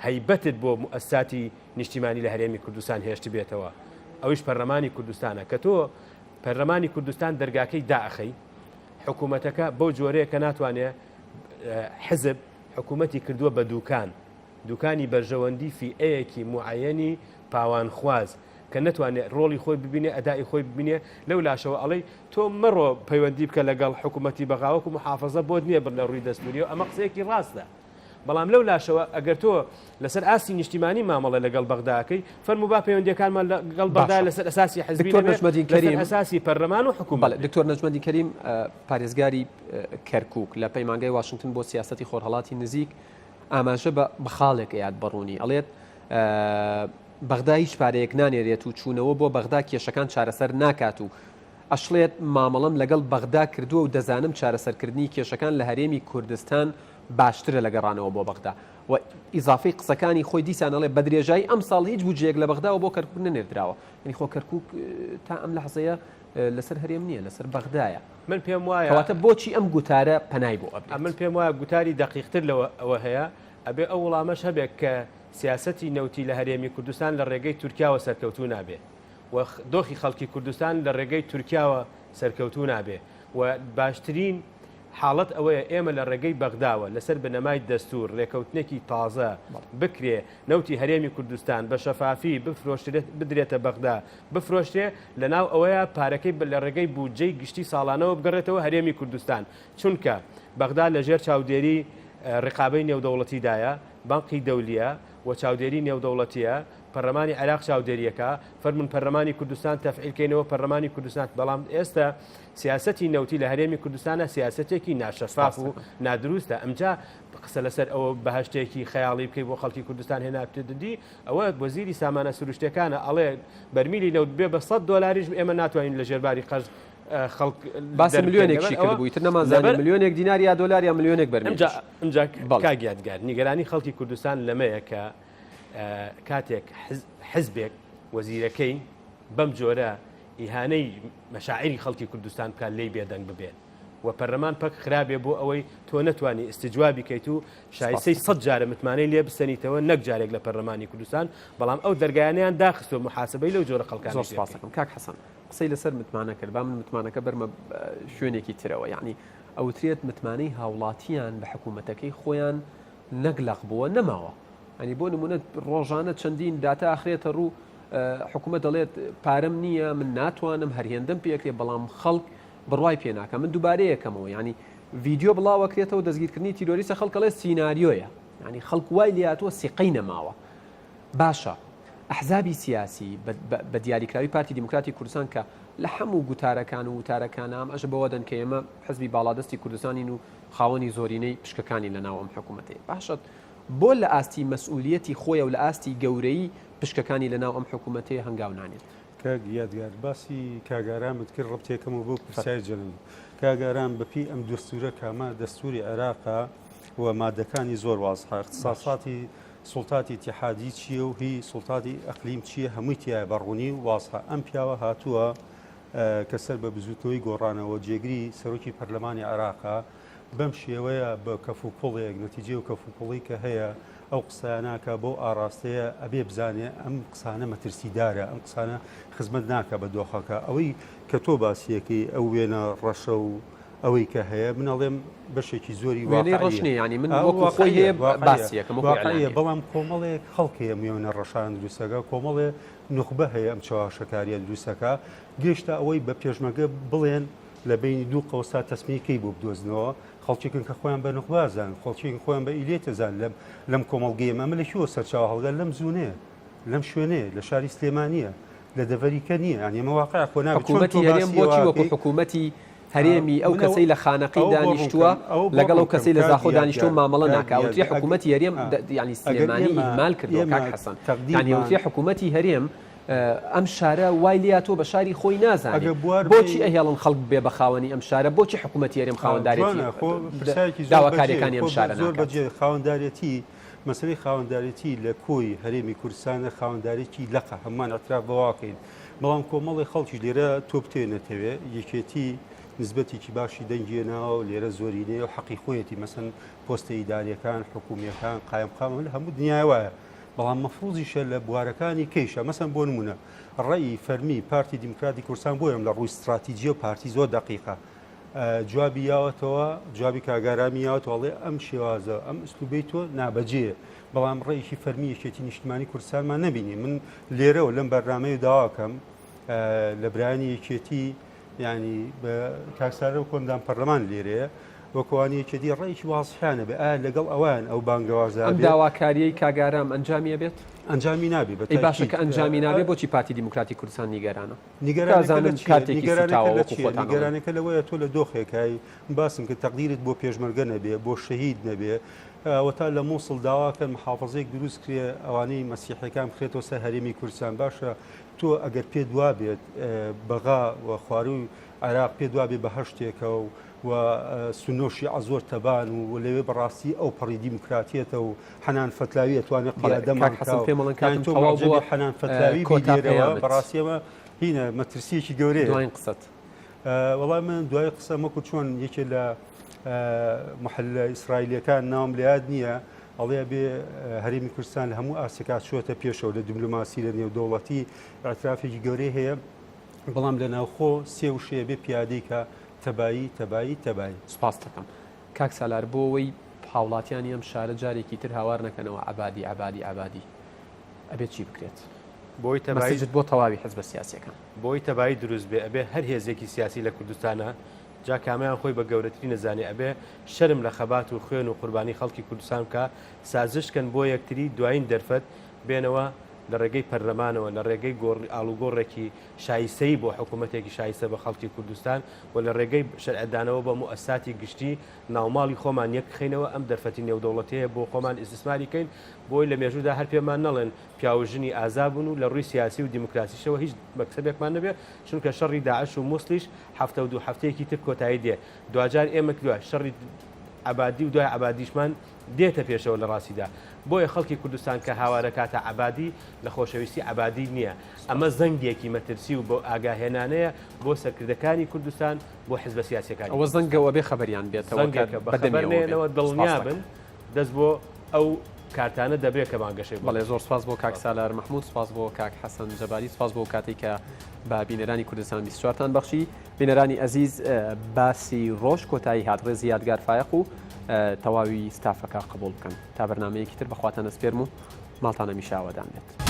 هەیبەتت بۆ موئەسساتی نیشتیمانی لە هەرێمی کوردستان هێشتبێتەوە ئەویش پەرلەمانی کوردستانە کە تۆ پەرلەمانی کوردستان دەرگاکەی دائەخەی حکوومەتەکە بەو جۆرەیە کە ناتوانێ حزب حکوومەتی کردووە بە دوکان دوکانی بەرژەوەندی فیئەیەکی موعەیەنی پاوانخواز کە نەتوانێ ڕۆڵی خۆی ببینێ ئەدائی خۆی ببینێ لەو لاشەوە ئەڵێی تۆ مەڕۆ پەیوەندی بکە لەگەڵ حکوومەتی بەغا وەکو محافەزە بۆت نییە بڕ لە ڕووی دەستووریەوە ئەمە قسەیەکی ڕاستە بەڵام لەو لاشەوە ئەگەر تۆ لەسەر ئاستی نیشتیمانی مامەڵە لەگەڵ بەغدا ئەکەی فەرموو با پەیوەندیەکانمان لەگەڵ بەغدا باشە لەسەر ئەساسی حزبی دکتۆر نەبێ نەجمەدین لەسەر کەریم ئەساسی پەرلەمان و حکوومەت بەڵێ بێ. دکتۆر نەجمەدین کەریم پارێزگاری کەرکووک لە پەیمانگای واشنتن بۆ سیاسەتی خۆرهەڵاتی نزیک ئاماژە بە بە خاڵێک ئەیات بە ڕوونی ئەڵێت بەغدا هیچ پارەیەک نانێرێت و چوونەوە بۆ بەغدا کێشەکان چارەسەر ناکات و ئەشڵێت مامەڵەم لەگەڵ بەغدا کردووە و دەزانم چارەسەرکردنی کێشەکان لە هەرێمی کوردستان باشترە لە گەڕانەوە بۆ بەغدا و ئیزافەی قسەکانی خۆی دیسان ئەڵێ بە درێژایی ئەمساڵ هیچ بودجەیەک لە بەغداوە بۆ کەرکوک نەنێردراوە یعنی خۆ کەرکوک تا ئەم لەحزەیە لەسەر هەرێم نییە لەسەر بەغدایە. من پێم وایە. کەواتە بۆچی ئەم گوتارە پەنای بۆ ئەبرێت؟ من پێم وایە گوتاری دەقیقتر لەوە ئەوە هەیە، ئەبێ ئەو وڵامەش هەبێ کە سیاسەتی نەوتی لە هەرێمی کوردستان لە ڕێگەی تورکیاوە سەرکەوتوو نابێ و دۆخی خەڵکی کوردستان لە ڕێگەی تورکیاوە سەرکەوتوو نابێ و باشترین حاڵەت ئەوەیە ئێمە لە ڕێگەی بەغداوە لەسەر بنەمای دەستوور ڕێکەوتنێکی تازە بکرێ نەوتی هەرێمی کوردستان بە شەفافی بفرۆشرێت بدرێتە بەغدا بفرۆشرێ لەناو ئەوەیە پارەکەی لە ڕێگەی بودجەی گشتی ساڵانەوە بگەڕێتەوە هەرێمی کوردستان چونکە بەغدا لەژێر چاودێری ڕقابەی نێودەوڵەتیدایە بانقی دەولیە و چاودێری نێودەوڵەتیە پەرلەمانی عێراق چاودێریەکە فەرمون پەرلەمانی کوردستان تەفعیل کەینەوە پەرلەمانی کوردستان بەڵام ئێستا سیاسەتی نەوتی لە هەرێمی کوردستانە سیاسەتێکی ناشەفاف و نادروستە ئەمجا قسە لەسەر ئەوە بەهشتێکی خەیاڵی بکەی بۆ خەڵکی کوردستان هێنابتدی ئەوە وەزیری سامانە سروشتەکانە ئەڵێ بەرمیلی نەوت بێ بە 100 دلاریش ئێمە ناتوانین لە ژێرباری قەرز خەڵک باسی ملیۆنێکشی کردبوو ئیتر نەمانزانی ملیۆنێک دینار یا دۆلار یا ملیۆنێک بەرمیل. ئەمجا کاک یادگار نیگەرانی خەڵکی کوردستان لەمەیە کە کاتێک حزبێک وەزیرەکەی بەم جۆرە ئیهانەی مەشاعیری خەڵکی کوردستان بکات لێی بێدەنگ ببێت و پەرلەمان پەک خرابێ بۆ ئەوەی تۆ نەتوانی ئیستجوابی کەیت و شایستەی سەد جارە متمانەی لێ بسەنیتەوە نەک جارێک لە پەرلەمانی کوردستان بەڵام ئەو دەرگایانەیان داخستوە محاسبەی لەو جۆرە خەڵکانەی زۆر پێ سپاس بکەی. دەکەم کاک حەسەن قسەی لەسەر متمانە کرد با من متمانەکە بەرمە شوێنێکی ترەوە یعنی ئەوترێت متمانەی هاوڵاتیان بە حکوومەتەکەی خۆیان نەک لەق بووە نەماوە ینی بۆ نمونە ڕۆژانە چەندین داتا ئەخرێتە ڕوو حکوومەت دەڵێت پارەم نییە من ناتوانم هەر هێندەم پێکرێ بەڵام خەڵک بڕوای پێ ناکا من دووبارەیەکەمەوە یعنی ڤیدیۆ بڵاوەکرێتەوە دەستگیرکردنی تیرۆریستە خەڵک ئەڵێ سیناریۆیە یعنی خەڵک وای لێهاتووە سیقەی نەماوە باشە ئەحزابی سیاسی بە دیاریکراوی پارتی دیموکراتی کوردستان کە لە هەموو گوتارەکان و وتارەکان ئاماژە بەوە دەن کە ئێمە حزبی باڵادەستی کوردستانین و خاوەنی زۆرینەی پشکەکانی لە ناو ئەم حکوومەتەیە باشە بۆ لە ئاستی مەسئولیەتی خۆیە و لە ئاستی گەورەیی پشکەکانی لە ناو ئەم حکوومەتەیە هەنگاو نانێت؟ کاک یادگار باسی کاک ئارامت کرد ڕەبتێکەمەوە بۆ پرسیاری جەنابت. کاک ئارام بەپێی ئەم دەستوورە کامە دەستووری عێراقە و مادەکانی زۆر وازحە اختصاصاتی سوڵتاتی ئیتیحادی چییە و هی سوڵتاتی ئەقلیم چییە هەمووی تیایە بە ڕوونی و وازحە ئەم پیاوە هاتووە کە سەر بە بزووتنەوەی گۆڕانەوە جێگری سەرۆکی پەرلەمانی عێراقە بەم شێوەیە بە کەفوکوڵێک نەتیجەی و کەفوکوڵی کە هەیە ئەو قسانە کە بۆ ئاڕاستەیە ئەبێ بزانێ ئەم قسانە مەترسیدارە ئەم قسانە خزمەت ناکە بە دۆخەکە ئەوەی کە تۆ باسیەکەی ئەو وێنە ڕەشە و. ئەوەی کە هەیە من ئەڵێم بەشێکی زۆری وێنەی ڕەش نییە یانی من وەکو خۆی هەیە باسی یەکەم وەکو واقعیە بەڵام کۆمەڵێک خەڵک هەیە وێنە ڕەشان دروستەکە کۆمەڵێ نوخبە هەیە ئەم چەواشەکاریە دروستەکە گەیشتە ئەوەی بە پێشمەگە بڵێن لە بینی دوو قەوسا تەسمیەی کەی بۆ بدۆزنەوە خەڵکێکن کە خۆیان بە نوخبازان خەڵکێکن خۆیان بە ئیلێتەزان لەم لەم کۆمەڵگەیە ئەمە لە کوێوە سەرچاوە هەڵگەر لەم زوونەیە لەم شوێنەیە لە شاری سلێمانییە لە دەڤەری کە نییە یانی ئەمە واقع خۆ نابێت چۆن حکوومەتی تۆ هەرێم باسی بۆچی ئەوە وەکو ئەکەی حکوومەتی هەرێمی ئەو من ئەوە کەسەی لە خانەقین ئەوە بۆ دانیشتووە ڕوونکەم ئەوە بۆ لەگەڵ ئەو ڕوونکەم کەسەی لە کاک زاخۆ دانیشتووە یادگار مامەڵە کاک ناکا ئەوترێ یادگار ئەگەر حکوومەتی هەرێم ئا یانی ئەگەر سلێمانی ئێمە ئیهمال کردووە ئێمە کاک حەسەن یانی تەقدیرمان ئەوترێ حکوومەتی هەرێم ئەم شارە وای لێهاتووە بە شاری خۆی نازانێ ئەگەر بوار بۆچی بەی ئەهێڵن خەڵک ببێ بە خاوەنی ئەم شارە بۆچی حکوومەتی هەرێم خاوەندارێتی جوانە خۆ پرسیارێکی زۆر بەجێ داواکاریەکانی خۆ ئەم شارە زۆر ناکات؟ بەجێ خاوەندارێتی مەسەلەی خاوەندارێتی لە کۆی هەرێمی کوردستانە خاوەندارێکی لەقە هەموومان اعتراف بەوە کەین بەڵام کۆمەڵی خەڵکیش لێرە تۆ بتێ نەتەوێ یەکێتی نسبەتێکی باشی دەنگی ناوە و لێرە زۆرینەیە و حەقی خۆیەتی مەسەن پۆستە ئیداریەکان حکومیەکان قایمقام لە هەموو دنیای وایە بەڵام مەفروزیشە لە بوارەکانی کەیشە مەسەن بۆ نمونە ڕێی فەرمی پارتی دیموکراتی کوردستان بۆیەم لە ڕووی استراتیجیە و پارتی زۆر دقیقە جوابی یاوەتەوە جوابی کاک ئارامی یاوەتەوە ئەڵێ ئەم شێوازە ئەم ئسلوبەی تۆ نابەجێیە بەڵام ڕێیەکی فەرمی یەکێتی نیشتمانی کوردستانمان نەبینی من لێرەوە لەم بەرنامەیە داواکەم لە برایانی یەکێتی ینی بە کاکسارە و کۆندان پەرلەمان لێرەیە وەکوانی یەکێتی ڕێکی وازحیانە بێ ئایا لەگەڵ ئەوان ئەو بانگەوازە ئەم داواکاریەی کاک ئارام ئەنجامی ئەبێت؟ ئەنجامی نابێ بە ئەی باشە کە ئەنجامی نابێ بۆچی پارتی دیموکراتی کوردستان نیگەرانە؟ نیگەرانەکە لە کازانم چییە؟ کارتێکی نیگەرانەکە سوتاوە لە وەکو چییە؟ خۆتان ئەڵێن. نیگەرانەکە لەوەیە تۆ لە دۆخێکای باسم کرد تەقدیرت بۆ پێشمەرگە نەبێ، بۆ شەهید نەبێ، ئەوەتا لە موسڵ داواکەن محافەزەیەک دروست کرێ ئەوانەی مەسیحیەکان بخرێتەوە سەر هەرێمی کوردستان باشە تۆ ئەگەر پێت وابێت بەغا و خوارووی عێراق پێت وابێ بەهەشتێکە و و سوننە و شیعە زۆر تەبان و لەوێ بەڕاستی ئەو پەڕی دیموکراتیەتە و حەنان فەتلاوی ئەتوانێ بەڵێ قیادەمان کاک بکا حەسەن و پێم ئەڵێن یانی کاتم تۆ تەواو مەعجەبی بووە حەنان فەتلاوی بی کۆتا لێرەوە پەیامت. بەڕاستی ئەمە هینە مەترسیەکی گەورەیە. دواین قسەت. وەڵا من دوای قسەم وەکو چۆن یەکێ لە محللە ئیسرائیلیەکان ناوم لە یاد نییە ئەڵێ ئەبێ هەرێمی کوردستان لە هەموو ئاستێکا چۆتە پێشەوە لە دیبلۆماسی لە نێودەوڵەتی ئیعترافێکی گەورەی هەیە بەڵام لە ناوخۆ سێ وشەیە بێ پیادەی کە تەبایی تەبایی تەبایی. سوپاست دەکەم کاک سالار بۆ ئەوەی هاوڵاتیانی ئەم شارە جارێکی تر هاوار نەکەنەوە عەبادی عەبادی عەبادی ئەبێت چی بکرێت؟ بۆی تەبایی مەسجت بۆ تەواوی حزبە سیاسیەکان. بۆی تەبایی دروست بێ ئەبێ هەر هێزێکی سیاسی لە کوردستانا جا کامەیان خۆی بە گەورەترین ئەزانێ ئەبێ شەرم لە خەبات و خوێن و قوربانی خەڵکی کوردستان بکا سازش کەن بۆ یەکتری دوایین دەرفەت بێنەوە لە ڕێگەی پەرلەمانەوە لە ڕێگەی گۆڕ ئاڵوگۆڕێکی شایستەیی بۆ حکوومەتێکی شایستە بە خەڵکی کوردستان و لە ڕێگەی شەرعدانەوە بە موئەسساتی گشتی ناوماڵی خۆمان یەک خەینەوە ئەم دەرفەتی نێودەوڵەتیەیە بۆ خۆمان ئیستیسماری کەین بۆی لە مێژوودا هەر پێمان نەڵێن پیاو و ژنی ئازا بوون و لە ڕووی سیاسی و دیموکراسیشەوە هیچ مەکسەبێکمان نەبێ چونکە شەڕی داعش و موسڵیش هەفتە و دوو هەفتەیەکی تر کۆتایی دێ دواجار ئێمە دوای شەڕی عەبادی و دوای عەبادیشمان دێتە پێشەوە لە ڕاستیدا بۆیە خەڵکی کوردستان کە هاوارەکاتە عەبادی لە خۆشەویستی عەبادی نییە ئەمە زەنگێکی مەترسی و بۆ ئاگاهێنانەیە بۆ سەرکردەکانی کوردستان بۆ حزبە سیاسیەکانی ئەوە زەنگە و ئەبێ خەبەریان بێتەوە کە زەنگێکە بە بە خەبەر دەمیەوە بێن. نەیەنەوە سوپاس دڵنیا دەکەم. بن دەست بۆ ئەو کارتانە دەبرێ کە بانگەشەی بۆ بەڵێ دەکرێت. زۆر سوپاس بۆ کاک سالار مەحمود، سوپاس بۆ کاک حەسەن جەباری، سوپاس بۆ ئەو کاتەی کە بە بینەرانی کوردستان 24 تان بەخشی. بینەرانی ئەزیز باسی ڕۆژ کۆتایی هات، ڕێزی یادگار فایەق و تەواوی ستافەکە قبوڵ بکەن. تا بەرنامەیەکی تر بەخواتان ئەسپێرم و ماڵتان هەمیشە ئاوەدان بێت.